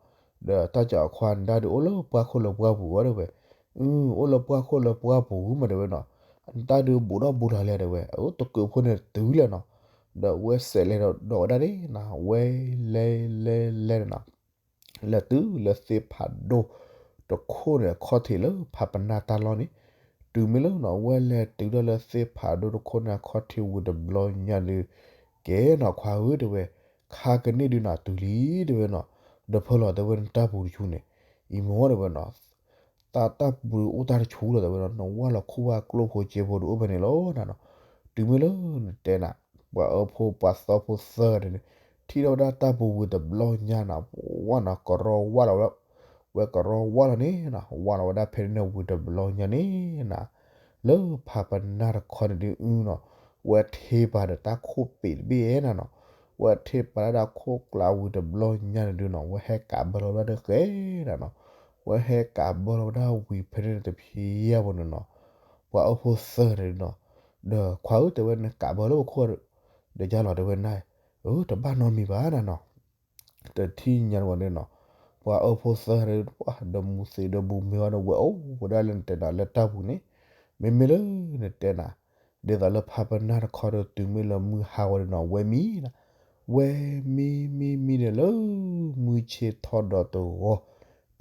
ဒီးတၢ်ကီၤခွါန့ၣ်ဒၣ်ဒုး အိၣ်လၢပှၢ်ခိၣ်လၢပှၢ်ပူၤအီၤ တဲဝဲ, အိၣ်လၢပှၢ်ခိၣ်လၢပှၢ်ပူၤမး တဲဝဲနီၤ, တၢ်ဒုးဘူးထီၣ်ဘူးထီၣ်လဲၣ် တဲဝဲ, အတကုးဖိန့ၣ်တုၤလဲၣ်နီၤ, ဒီးဝဲစဲးလဲၤဒီးဒီးဝဲဒၣ်န့ၣ်နီၤ ဝဲလဲၤလဲၤလဲၤနီၤ လဲၤတုၤလၢသ့ၣ်ဖးဒိၣ်တခိၣ်န့ၣ် အခီၣ်ထံးလၢဖးပနၢ်တၢ်လီၢ်န့ၣ်, တုၤမ့ၢ်လၢနီၤ ဝဲလဲၤတုၤဒၣ်လၢသ့ၣ်ဖးဒိၣ်တခိၣ်န့ၣ်အခီၣ်ထံးဝံၤတဘျီညါဒုး, ကဲနီၤခွါဧၢ တဲဝဲ, ခါကန့ၣ်ဒုးနီၤ တုၤလံ တဲဝဲနီၤ, ဒီးဖၢလီၤတဲဝဲနတၢ်ပူၤတဆူန့ၣ်, အံၤမ့ၢ် တဲဝဲနီၤ တၢ်တၢ်ပူၤအိၣ်တၢ်တဆူလီၤ တဲဝဲနီၤ, နဝၢ်လီၤခူၣ်ဝဲကျိၣ်ဖိစ့ဖိဒုးအိၣ်ဖဲန့ၣ်လီၤနၤနီၤ, တုၤမ့ၢ်လၢနတဲနၤ ပှၤအၢဖိပှၤသီဖိသၢဂၤန့ၣ် ထံၣ်ထီၣ်ဝဲဒၣ်တၢ်ပူၤဝံၤတဘျီညါနီၤ ပှၤနီၤ ကရီဝၢ်လီၤဝဲဒၣ်, ဝဲကရီဝၢ်လီၤန့ၣ်နီၤ ဝၢ်လီၤဝဲဒၣ်ဖဲန့ၣ်ဝံၤတဘျီညါန့ၣ်နီၤ, လၢဖးပနၢ်တခီန့ၣ်ဒုးနီၤ ဝဲထ့ပာ်ဒီးတၢ်ခိၣ်ပ့းတဘ့ၣ်နၤနီၤ, ဝဲထ့ပာ်ဒၣ်တၢ်ခိၣ်ကျးဝံၤတဘျီညါန့ၣ်ဒုးနီၤ ဝဲဟဲကးဘၢလီၤဝဲဒၣ်တဃဲနၤနီၤ, ဝဲဟဲကးဘၢလီၤဝဲဒၣ်ဝံၤဖဲန့ၣ်တဖျါဖိန့ၣ်နီၤ, ပှၤအၢဖိသၢဂၤန့ၣ်နီၤ, ဒီးခွါဧၢ တဲဝဲ နကးဘၢလၢပခိၣ်ဒီးယါလီၤ တဲဝဲနၤ, အၢ တဘၣ်နီတမံၤဘၣ်နၤနီၤ တထံၣ်ညါတဝဲန့ၣ်နီၤ, ပှၤအၢဖိသၢဂၤဒီး ပှၤဒီးမူသံးဒီးဘူးမ့ၢ်ဝဲဒီး ဝဲအိၣ်ဝဲဒၣ်လၢနတဲနၤလၢတၢ်ပူၤန့ၣ်, မ့မ့ၢ်လၢနတဲနၤ ဒ်သိးလၢဖးပနၢ်တခီဒီး တုၤမ့ၢ်လၢမုၢ်ဟါဝဲဒီးနီၤ ဝဲမံနၤ, ဝဲမံမံမံန့ၣ်လၢ မုၢ်ဆ့ၣ်ထီၣ်ဒီးတဂီၤ,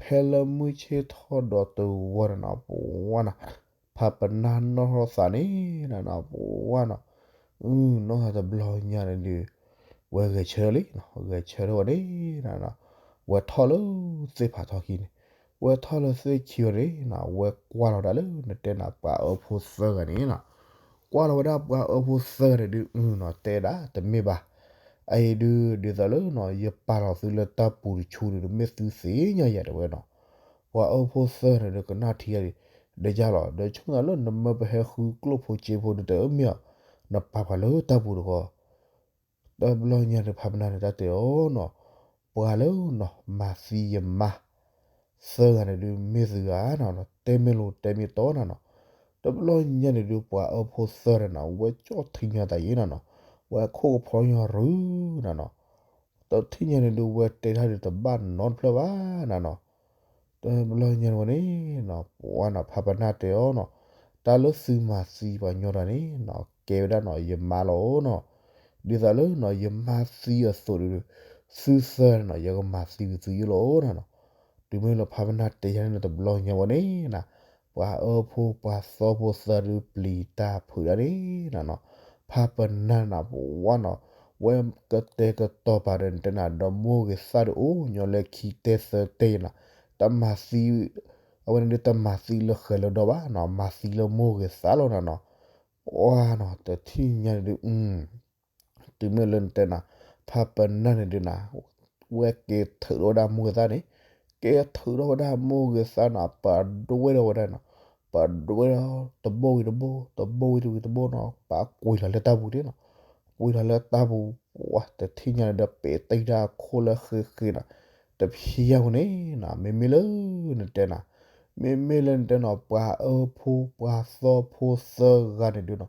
ဖဲလၢမုၢ်ဆ့ၣ်ထီၣ်ဒီးတဂီၤန့ၣ်နီၤ ပဝါနီၤ ဖးပနၢ်နီၣ်ထီၣ်သးန့ၣ်နၤနီၤ ပဝါနီၤ, နီၣ်ထီၣ်တဘျီညါန့ၣ်ဒုး ဝဲဂဲၤဆၢထၢၣ်လံနီၤ ဂဲၤဆၢထၢၣ်ဝဲန့ၣ်နၤနီၤ, ဝဲထီၣ်လၢသ့ၣ်ဖးထီခံန့ၣ်, ဝဲထီၣ်လၢသ့ၣ်ခံဝဲန့ၣ်နီၤ ဝဲကွၢ်လီၤဝဲဒၣ်လၢနတဲနၤပှၤအၢဖိသၢဂၤန့ၣ်နီၤ, ကွၢ်လီၤဝဲဒၣ်ပှၤအၢဖိသၢဂၤန့ၣ်ဒုးနီၤ တဲဒၣ်တမ့ၢ်ဘၣ်, အအံၤဒုး ဒ်သိးလၢနီၤ ယပာ်လီၤသုလၢတၢ်ပူၤတဆူန့ၣ်ဒုး မ့ၢ်သုသ့ၣ်ညါယၤ တဲဝဲနီၤ, ပှၤအၢဖိသၢဂၤန့ၣ်ဒုး ကနၣ်ထံဂၤဒံး, ဒီးယၤလီၤ ဒီးဆိကမိၣ်သးလၢနမၢပဟဲဃုကျိၣ်ဖိစ့ဖိဒုး တမ့ၢ်အီၤ, နပာ်ပှၤလၢတၢ်ပူၤတဂီၤ တဘျီညါန့ၣ် ဖးပနၢ်န့ၣ် တၢ်တဲအီၤနီၤ, ပှၤလၢနီၤ မၤသံယမါ သၢဂၤန့ၣ်ဒုး မ့ၢ်သုဂၤနီၤ, တဲမ့ၢ်လိၤတဲမ့ၢ်တီနၤနီၤ, တဘျီညါန့ၣ်ဒုး ပှၤအၢဖိသၢဂၤန့ၣ်နီၤ ဝဲကၠီၣ်ထံၣ်ညါသးယံၤနၤနီၤ, ဝဲခိၣ်ကဖီညီရုၤနၤနီၤ, တထံၣ်ညါန့ၣ်ဒုး ဝဲတဲတၢ်ဒုးတဘၣ်နီတဖျၢၣ်ဘၣ်နၤနီၤ, တဘျီညါန့ၣ်ဝဲန့ၣ်နီၤ ပှၤနီၤ ဖးပနၢ်တဲအီၤနီၤ, တၢ်လၢသုမၤသံပှၤညီတဂၤန့ၣ်နီၤ ကဲဝဲဒၣ်နီၤ ယမါလီၤနီၤ. ဒ်သိးလၢနီၤ ယမါသံအသိးဒီး သုသၢဂၤန့ၣ်နီၤ ယကမၤသံဝံၤသုယိလီၤနီၤနီၤ. တုၤမ့ၢ်လၢဖးပနၢ်တဲယၤန့ၣ်တဘျီညါဝဲန့ၣ်နီၤ ပှၤအၢဖိပှၤသီဖိသၢဒုးပျံၤတၢ်ဖုးဒၣ်န့ၣ်နီၤနီၤ. ဖးပနၢ်န့ၣ် ပဝဲနီၤ ဝဲကတဲာ်ကတီၤပာ်ဒီးနတဲနၤ ဒီးမိၢ်ဂ့ၤသၣ်ဒုးအိၣ်ညီလၢခံတဲသၢတဲယဲနီၤ. တၢ်မၤသံ အဝဲန့ၣ်ဒုးတမၤသံလၢဃဲၤလၢဒီဘၣ်နီၤ မၤသံလၢမိၢ်ဂ့ၤသၣ်လီၤနီၤနီၤ. ပှၤနီၤ တထံၣ်ညါန့ၣ်ဒုး တုၤမ့ၢ်လၢနတဲနၤ ဖးပနၢ်န့ၣ်ဒုးနၤ ဝဲက့ၤထုးထီၣ်ဝဲဒၣ်မိၢ်ဂ့ၤသၣ်န့ၣ် က့ၤထုးထီၣ်ဝဲဒၣ်မိၢ်ဂ့ၤသၣ်နီၤ ပဒွဲဒီးဝဲဒၣ်နီၤ ပဒွဲဒီးတဘိဝံၤတဘိ တဘိဝံၤတဘိနီၤ ပကွံာ်လီၤလၢတၢ်ပူၤန့ၣ်နီၤ ကွံာ်လီၤလၢတၢ်ပူၤ ပှၤတထံၣ်ညါန့ၣ်ဒီး ပ့ၤတ့ၢ်တၢ်အခိၣ်လၢဃ့ဃ့နီၤ တဖံးယၢ်ပူၤန့ၣ်နီၤ မ့မ့ၢ်လၢနတဲနၤ မ့မ့ၢ်လၢနတဲနီၤ ပှၤအၢဖိပှၤသီဖိသၢဂၤန့ၣ်ဒုးနီၤ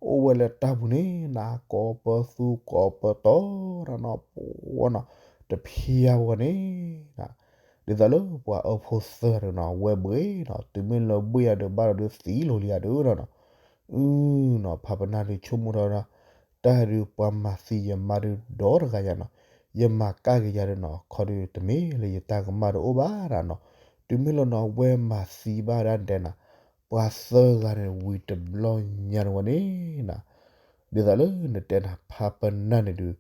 အိၣ်ဝဲလၢတၢ်ပူၤန့ၣ်နီၤ ကိးပသူကိးပတီၤနီၤနီၤ ပှၤနီၤ တဖံးယၢ်ပူၤန့ၣ်နီၤ ဒ်သိးလၢပှၤအၢဖိသၢဂၤန့ၣ်နီၤ ဝဲဘှ့ၣ်နီၤ တုၤမ့ၢ်လၢဘှ့ၣ်ယၤဒီး ဘၣ်ဒီးဒုးသံလီၤလံယၤဒုးနီၤနီၤ အုနီၤ ဖးပနၢ်ဒုးဆိကမိၣ်ထီၣ်ဝဲဒၣ် တၢ်ဒုးပှၤမၤသံယမါဒုးဒီတဂၤယၤနီၤ ယမၤကၣ်က့ၤယၤဒုးနီၤ ခီဒုးတမ့ၢ်လၢယတၢ်ကမၣ်တအိၣ်ဘၣ်နီၤနီၤ တုၤမ့ၢ်လၢနီၤ ဝဲမၤသံဘၣ်ဒၣ်နတဲနၤ ပှၤသၢဂၤန့ၣ်ဝံၤတဘျီညါန့ၣ်ဝဲန့ၣ်နီၤ ဒ်သိးလၢနတဲနၤ ဖးပနၢ်န့ၣ်ဒုး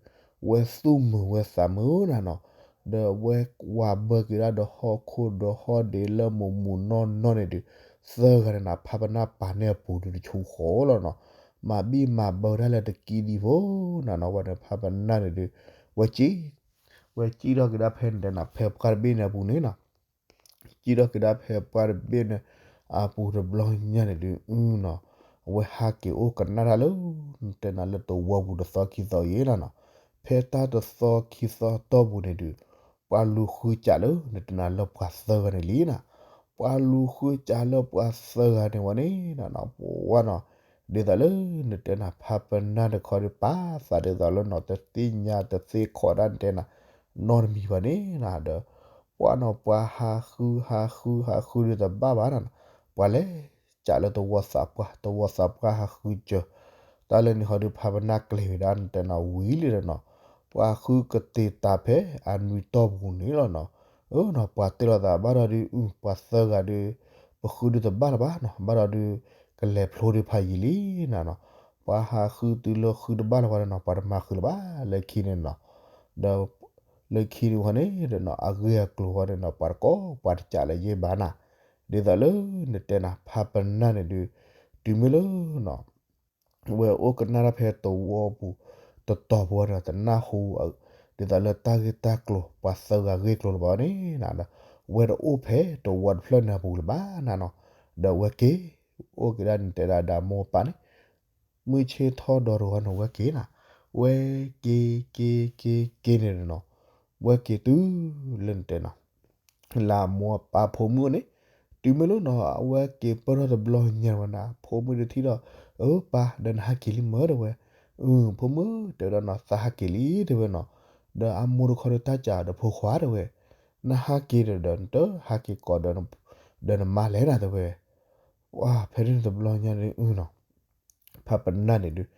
ဝဲသူၣ်မုာ်ဝဲသးမုာ်နၤနီၤ ဒီးဝဲဝၤဘၢက့ၤဒၣ်ဒီးဟီၣ်ခိၣ်ဒီးဟီၣ်ဒ့လၢမုာ်မုာ်နီၢ်နီၢ်န့ၣ်ဒုး သၢဂၤန့ၣ်နီၤ ဖးပနၢ်ပာ်န့ၢ်အပူၤဒုးတဆူဃီလီၤနီၤ မၤဘံၣ်မၤဘၢဒၣ်လၢတကံဒံဖိနီၤနီၤ ဝဲန့ၣ်ဖးပနၢ်န့ၣ်ဒုး ဝဲကံ ဝဲကံထီၣ်က့ၤဒၣ်ဖဲနတဲနၤ ဖဲပှၢ်တဘ့ၣ်န့ၣ်အပူၤန့ၣ်နီၤ ကံထီၣ်က့ၤဒၣ်ဖဲပှၢ်တဘ့ၣ်န့ၣ် အပူၤတဘျီညါန့ၣ်ဒုး အုနီၤ အဝဲဟးက့ၤအိၣ်ကနၣ်တၢ်လၢ နတဲနၤလၢတဝီပူၤတသီခံသီအံၤနီၤနီၤ ဖဲတၢ်တသီခံသီတီၢ်ပူၤန့ၣ်ဒုး ပှၤလူၤဃုစးလၢနတဲနၤလၢပှၤသၢဂၤန့ၣ်လံနီၤ ပှၤလူၤဃုစးလၢပှၤသၢဂၤန့ၣ်ဝဲန့ၣ်နီၤနီၤ ပှၤနီၤ ဒ်သိးလၢနတဲနၤ ဖးပနၢ်တခီဒုး ပာ်သးဒ်သိးလၢနီၤ တသ့ၣ်ညါတသ့ၣ်ခီဒၣ်နတဲနၤ နီတမံၤဘၣ်န့ၣ်နီၤ ဒီး ပှၤနီၤ ပှၤဟးဃု ဟးဃု ဟးဃုဒုးတဘၣ်ဘၣ်နီၤနီၤ ပှၤလဲၤစးလၢတဝီသးပှၢ် တဝီသးပှၢ်ဟးဃုစၢၤ တၢ်လၢန့ၣ်ဃီဒုး ဖးပနၢ်ကျဲၤဝဲဒၣ်နတဲနၤဝံၤလံဒီးနီၤ ပှၤဃုကတ့ၤတၢ်ဖဲအနွံတီၢ်ပူၤန့ၣ်လီၤနီၤ အၢနီၤ ပှၤတဲလိာ်သးဘၣ်ဒီးဒုး အု ပှၤသၢဂၤဒုး ပဃုဒုးတဘၣ်လၢၤဘၣ်နီၤ ဘၣ်ဒီးဒုး ကလဲၤဖျိဒုးဖးယံာ်လံနီၤနီၤ ပှၤဟးဃုတုၤလၢဃုတဘၣ်လၢၤဘၣ်ဒီးနီၤ ပှၤတမၤဃုာ်လၢၤဘၣ်လၢခံန့ၣ်နီၤ ဒီး လၢခံန့ၣ်ဃီန့ၣ်ဒီးနီၤ အဂ့ၢ်အကျိၤဃီန့ၣ်နီၤ ပှၤတကိးပှၤတကးလၢၤယဲၢ်ဘၣ်နၤ ဒ်သိးလၢနတဲနၤ ဖးပနၢ်န့ၣ်ဒုး တုၤမ့ၢ်လၢနီၤ ဝဲအိၣ်ကနၣ်တၢ်ဖဲတဝီပူၤ တတီၤပူၤန့ၣ် တနၢ်ဟူ ဒ်သိးလၢတၢ်ဂ့ၢ်တၢ်ကျိၤ ပှၤသၢဂၤဂ့ၢ်ကျိၤလၢၤဘၣ်န့ၣ်နီၤ ဝဲတအိၣ်ဖဲတဝီတဖျၢၣ်န့ၣ်အပူၤလၢၤဘၣ်နၤနီၤ ဒီးဝဲက့ၤ အိၣ်က့ၤဒၣ်နတဲဒၣ်ဒီးမိၢ်ပၢ်န့ၣ် မုၢ်ဆ့ၣ်ထီၣ်ဒီးတဂီၤန့ၣ် ဝဲက့ၤနၤ ဝဲက့ၤက့ၤက့ၤက့ၤန့ၣ်နီၤ ဝဲက့ၤတုၤလၢနတဲနီၤ လၢအမိၢ်အပၢ်ဖိမုၣ်န့ၣ် တုၤမ့ၢ်လၢနီၤ အဝဲက့ၤပၢၢ်ထီၣ်တဘျီညါဝဲဒၣ် ဖိမုၣ်ဒုးထံၣ်ဒီး အၢပၢ် ဒီးနဟးက့ၤလံမၢတဲဝဲ အု ဖိမုၣ်တဲဝဲဒၣ်နီၤ သးဟးက့ၤလံတဲဝဲနီၤ ဒီးအမိၢ်တခီဒီးတၢ်စံးဒီးဖိခွါတဲဝဲ နဟးက့ၤဒီး ဒီးနတဟးက့ၤကိးဒီး ဒီးနမါလဲၣ်နၤတဲဝဲ ဝဲဖဲန့ၣ်တဘျီညါန့ၣ်အုနီၤ ဖးပနၢ်န့ၣ်ဒုး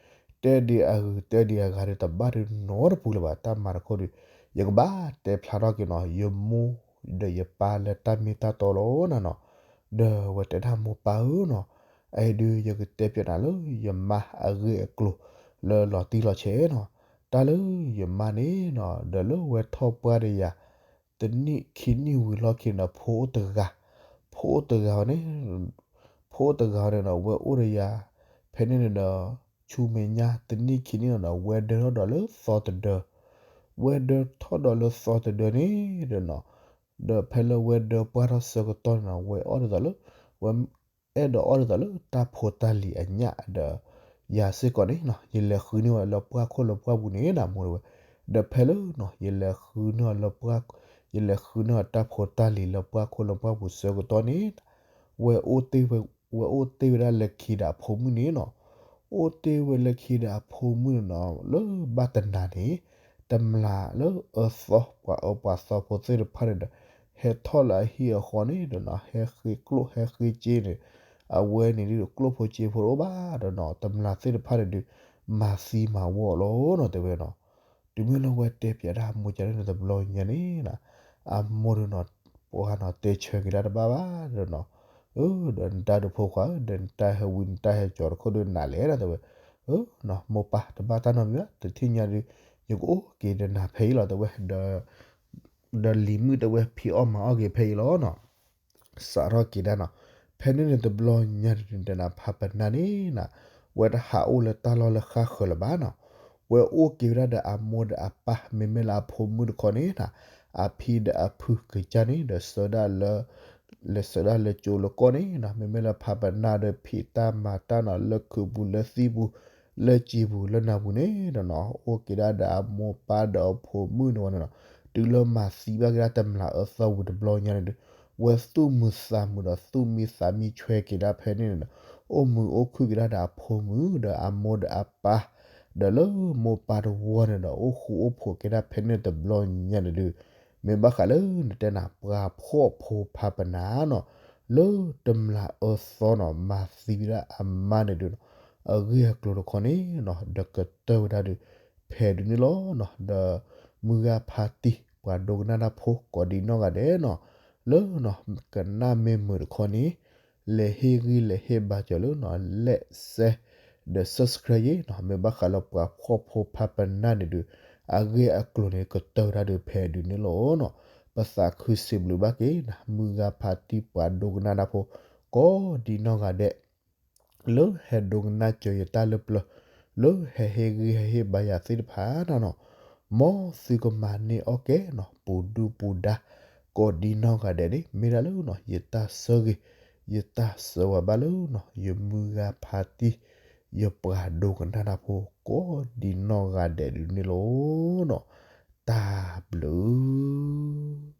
တဲဒံးအဂုၤတဲဒံးအဂၤဒုးတဘၣ်ဒုးနီတပူၤလၢၤဘၣ် တၢ်မၤတခီဒုး ယကဘၣ်တဲဖျါထီၣ်က့ၤနီၤ ယမိၢ်ဒီးယပၢ်လၢတၢ်မ့ၢ်တၢ်တီလီၤနၤနီၤ ဒီးဝဲတဲဒၣ်မိၢ်ပၢ်ဧၢနီၤ အအံၤဒုးယကတဲပျဲနၤလၢယမါအဂ့ၢ်အကျိၤလၢလီၤတံၢ်လီၤဆဲးနီၤ တၢ်လၢယမါန့ၣ်နီၤ ဒီးလၢဝဲထီၣ်ပှၢ်ဒီးယၤ တနံၣ်ခံနံၣ်ဝံၤလီၢ်ခံန့ၣ်ဒီး ဖိအိၣ်တဂၤ, ဖိအိၣ်တဂၤန့ၣ်, ဖိအိၣ်တဂၤန့ၣ်ဒီး ဝဲအိၣ်ဒီးယၤ, ဖဲန့ၣ်န့ၣ်ဒီး ဆူမဲာ်ညါတနံၣ်ခံနံၣ်န့ၣ်ဒီး ဝဲဒၢထီၣ်ဒီးလၢသီတဒၢ, ဝဲဒၢထီၣ်ဒီးလၢသီတဒၢန့ၣ်ဒီးနီၤ, ဒီးဖဲလၢဝဲဒၢပှၢ်ထီၣ်ဆၢကတီၢ်န့ၣ်ဒီး ဝဲအီၣ်ဒ်သိးလၢ, ဝဲ အဲၣ်ဒိးအီၣ်ဒ်သိးလၢတၢ်ဖိတၢ်လံၤအညၣ်ဒီး ယၤစ့ၢ်ကီးန့ၣ်နီၤ ယလဲၤဃုန့ၢ်ဝဲလၢပှၢ်ခိၣ်လၢပှၢ်ပူၤန့ၣ်နီၤ မိၢ်တဝဲ, ဒီးဖဲလၢနီၤ ယလဲၤဃုန့ၢ်အီၤလၢပှၢ်, ယလဲၤဃုန့ၢ်အီၤတၢ်ဖိတၢ်လံၤလၢပှၢ်ခိၣ်လၢပှၢ်ပူၤဆၢကတီၢ်န့ၣ်, ဝဲအိၣ်တ့ၢ်ဝဲ, ဝဲအိၣ်တ့ၢ်ဝဲဒၣ်လၢခံဒီးအဖိမုၣ်န့ၣ်နီၤ, အိၣ်တ့ၢ်ဝဲလၢခံဒီးအဖိမုၣ်န့ၣ်နီၤ လၢဘၣ်တနၤန့ၣ်, တမျာ်လၢအၢသီပှၤအၢပှၤသီဖိသ့ၣ်တဖၣ်န့ၣ်ဒီး ဟဲထီၣ်လၢအဟံၣ်အဃီန့ၣ်ဒီးနီၤ ဟဲဃ့ကျိၣ်ဟဲဃ့စ့န့ၣ်, အဝဲန့ၣ်ဒုးကျိၣ်ဖိစ့ဖိတအိၣ်ဘၣ်ဒီးနီၤ တမျာ်သ့ၣ်တဖၣ်န့ၣ်ဒုး မၤသံမၤဝီအီၤလီၤနီၤ တဲဝဲနီၤ. တုၤမ့ၢ်လၢဝဲတဲပၠးဒၣ်အမိၢ်ကန့ၣ်တဘျီညါန့ၣ် အမိၢ်ဒုးနီၤ ပှၤနီၤတဲဆၢက့ၤဒၣ်တဘၣ်ဘၣ်ဒီးနီၤ, ဒီးနတၢ်ဒုးဖိခွါဧၢ ဒီးနတၢ်ဟဲဝံနတၢ်ဟဲကၠီၤတခိၣ်ဒုးနၤလဲၣ်နီၤ တဲဝဲ, မိၢ်ပၢ်တဘၣ်တၢ်နီတမံၤဘၣ် တထံၣ်ညါဒုး ယကအိၣ်က့ၤဒီးနၤဖဲအံၤလီၤ တဲဝဲ, ဒီးလံၤမုၣ်တဲဝဲဖံးအီၣ်မၤအီၣ်က့ၤဖဲအံၤလီၤနီၤ. စးထီၣ်က့ၤဒၣ်နီၤ, ဖဲန့ၣ်န့ၣ်တဘျီညါဒုး နတဲနၤဖးပနၢ်န့ၣ်နီၤ, ဝဲတဟးအိၣ်လၢတၢ်လီၢ်လၢဃၣ်ဃၢၤလၢၤဘၣ်နီၤ, ဝဲအိၣ်က့ၤဝဲဒၣ်ဒီးအမိၢ်ဒီးအပၢ် မ့မ့ၢ်လၢအဖိမုၣ်တခီန့ၣ်နီၤ, အဖံဒီးအဖုကစၢ်န့ၣ် ဒီးဆၢဒၣ်လၢ လဲၤဆၢဒၣ်လၢကၠိလၢကီၢ်န့ၣ်နီၤ, မ့မ့ၢ်လၢဖးပနၢ်ဒီးဖံးတၢ်မၤတၢ်နီၤ လၢခုးပူၤလၢသံၣ်ပူၤ လၢစံာ်ပူၤလၢနၢ်ပူၤန့ၣ်နီၤ, အိၣ်က့ၤဒၣ်ဒီးအမိၢ်ပၢ်ဒီးအဖိမုၣ်န့ၣ်ဝဲန့ၣ်နီၤ, တုၤလၢမၤသံဘၣ်က့ၤဒၣ်တမျာ်အၢသီဝံၤတဘျီညါန့ၣ်ဒုး ဝဲသူၣ်မုာ်သးမုာ်ဒီးသူၣ်မံသးမံဆွဲက့ၤဒၣ်ဖဲန့ၣ်န့ၣ်နီၤ, အိၣ်မုာ်အိၣ်ခုၣ်က့ၤဒၣ်ဒီးအဖိမုၣ်ဒီးအမိၢ်ဒီးအပၢ် ဒီးလၢမိၢ်ပၢ်တဝီန့ၣ်ဒီး အိၣ်ဃူအိၣ်ဖိးက့ၤဒၣ်ဖဲန့ၣ်တဘျီညါန့ၣ်ဒုး မ့ၢ်ဘၣ်ဃးလၢနတဲနၤပှၤဖှီၣ်ဖိဖးပနၢ်နီၤ, လၢတမျာ်အၢသီနီၤ မၤသံဝဲဒၣ်အမါန့ၣ်ဒုးနီၤ, အဂ့ၢ်အကျိၤတခီန့ၣ်နီၤ ဒီးကတၢၢ်ဝဲဒၣ်ဒုး ဖဲဒုးန့ၣ်လီၤနီၤ, ဒီးမုၢ်ဂၤဖါတံၢ် ပှၤဒိကနၣ်တၢ်ဖိကိးဒံနီၢ်ဂၤဒဲးနီၤ, လၢနီၤ ကနၣ်မ့ၢ်မုာ်တခီန့ၣ် လဲၤဟ့ၣ်ဂံၢ်လဲၤဟ့ၣ်ဘါစၢၤလၢနီၤ like share ဒီး subscribe ယ့ၣ်နီၤ, မ့ၢ်ဘၣ်ဃးလၢပှၤဖှီၣ်ဖိဖးပနၢ်န့ၣ်ဒုး အဂ့ၢ်အကျိၤန့ၣ် ကတၢၢ်ဝဲဒၣ်ဒုးဖဲဒုးန့ၣ်လီၤနီၤ, ပသးခုစံးဘျုးဘၣ်က့ၤနၤ မုၢ်ဂၤဖါတံၢ်ပှၤဒိကနၣ်တၢ်ဖိ ကိးဒံနီၢ်ဂၤဒဲး လၢဟဲဒိကနၣ်စၢၤယတၢ်လၢပျၢၤ, လၢဟဲဟ့ၣ်ဂံၢ်ဟဲဟ့ၣ်ဘါယၤသ့ၣ်တဖၣ်နီၤနီၤ, မ်သုကမၤန့ၢ်အီၣ်ကဲနီၤ ပူၤဒုၣ်ပူၤဒါ ကိးဒံနီၢ်ဂၤဒဲးန့ၣ် မ့ၢ်ဒၣ်လၢနီၤ ယတၢ်ဆၢဂ့ၤ ယတၢ်ဆၢဝါဘၣ်လၢနီၤ ယမုၢ်ဂၤဖါတံၢ် ယပှၤဒိကနၣ်တၢ်ဖိ ကိးဒံနီၢ်ဂၤဒဲးဒုးန့ၣ်လီၤနီၤ, တၢ်ဘျုး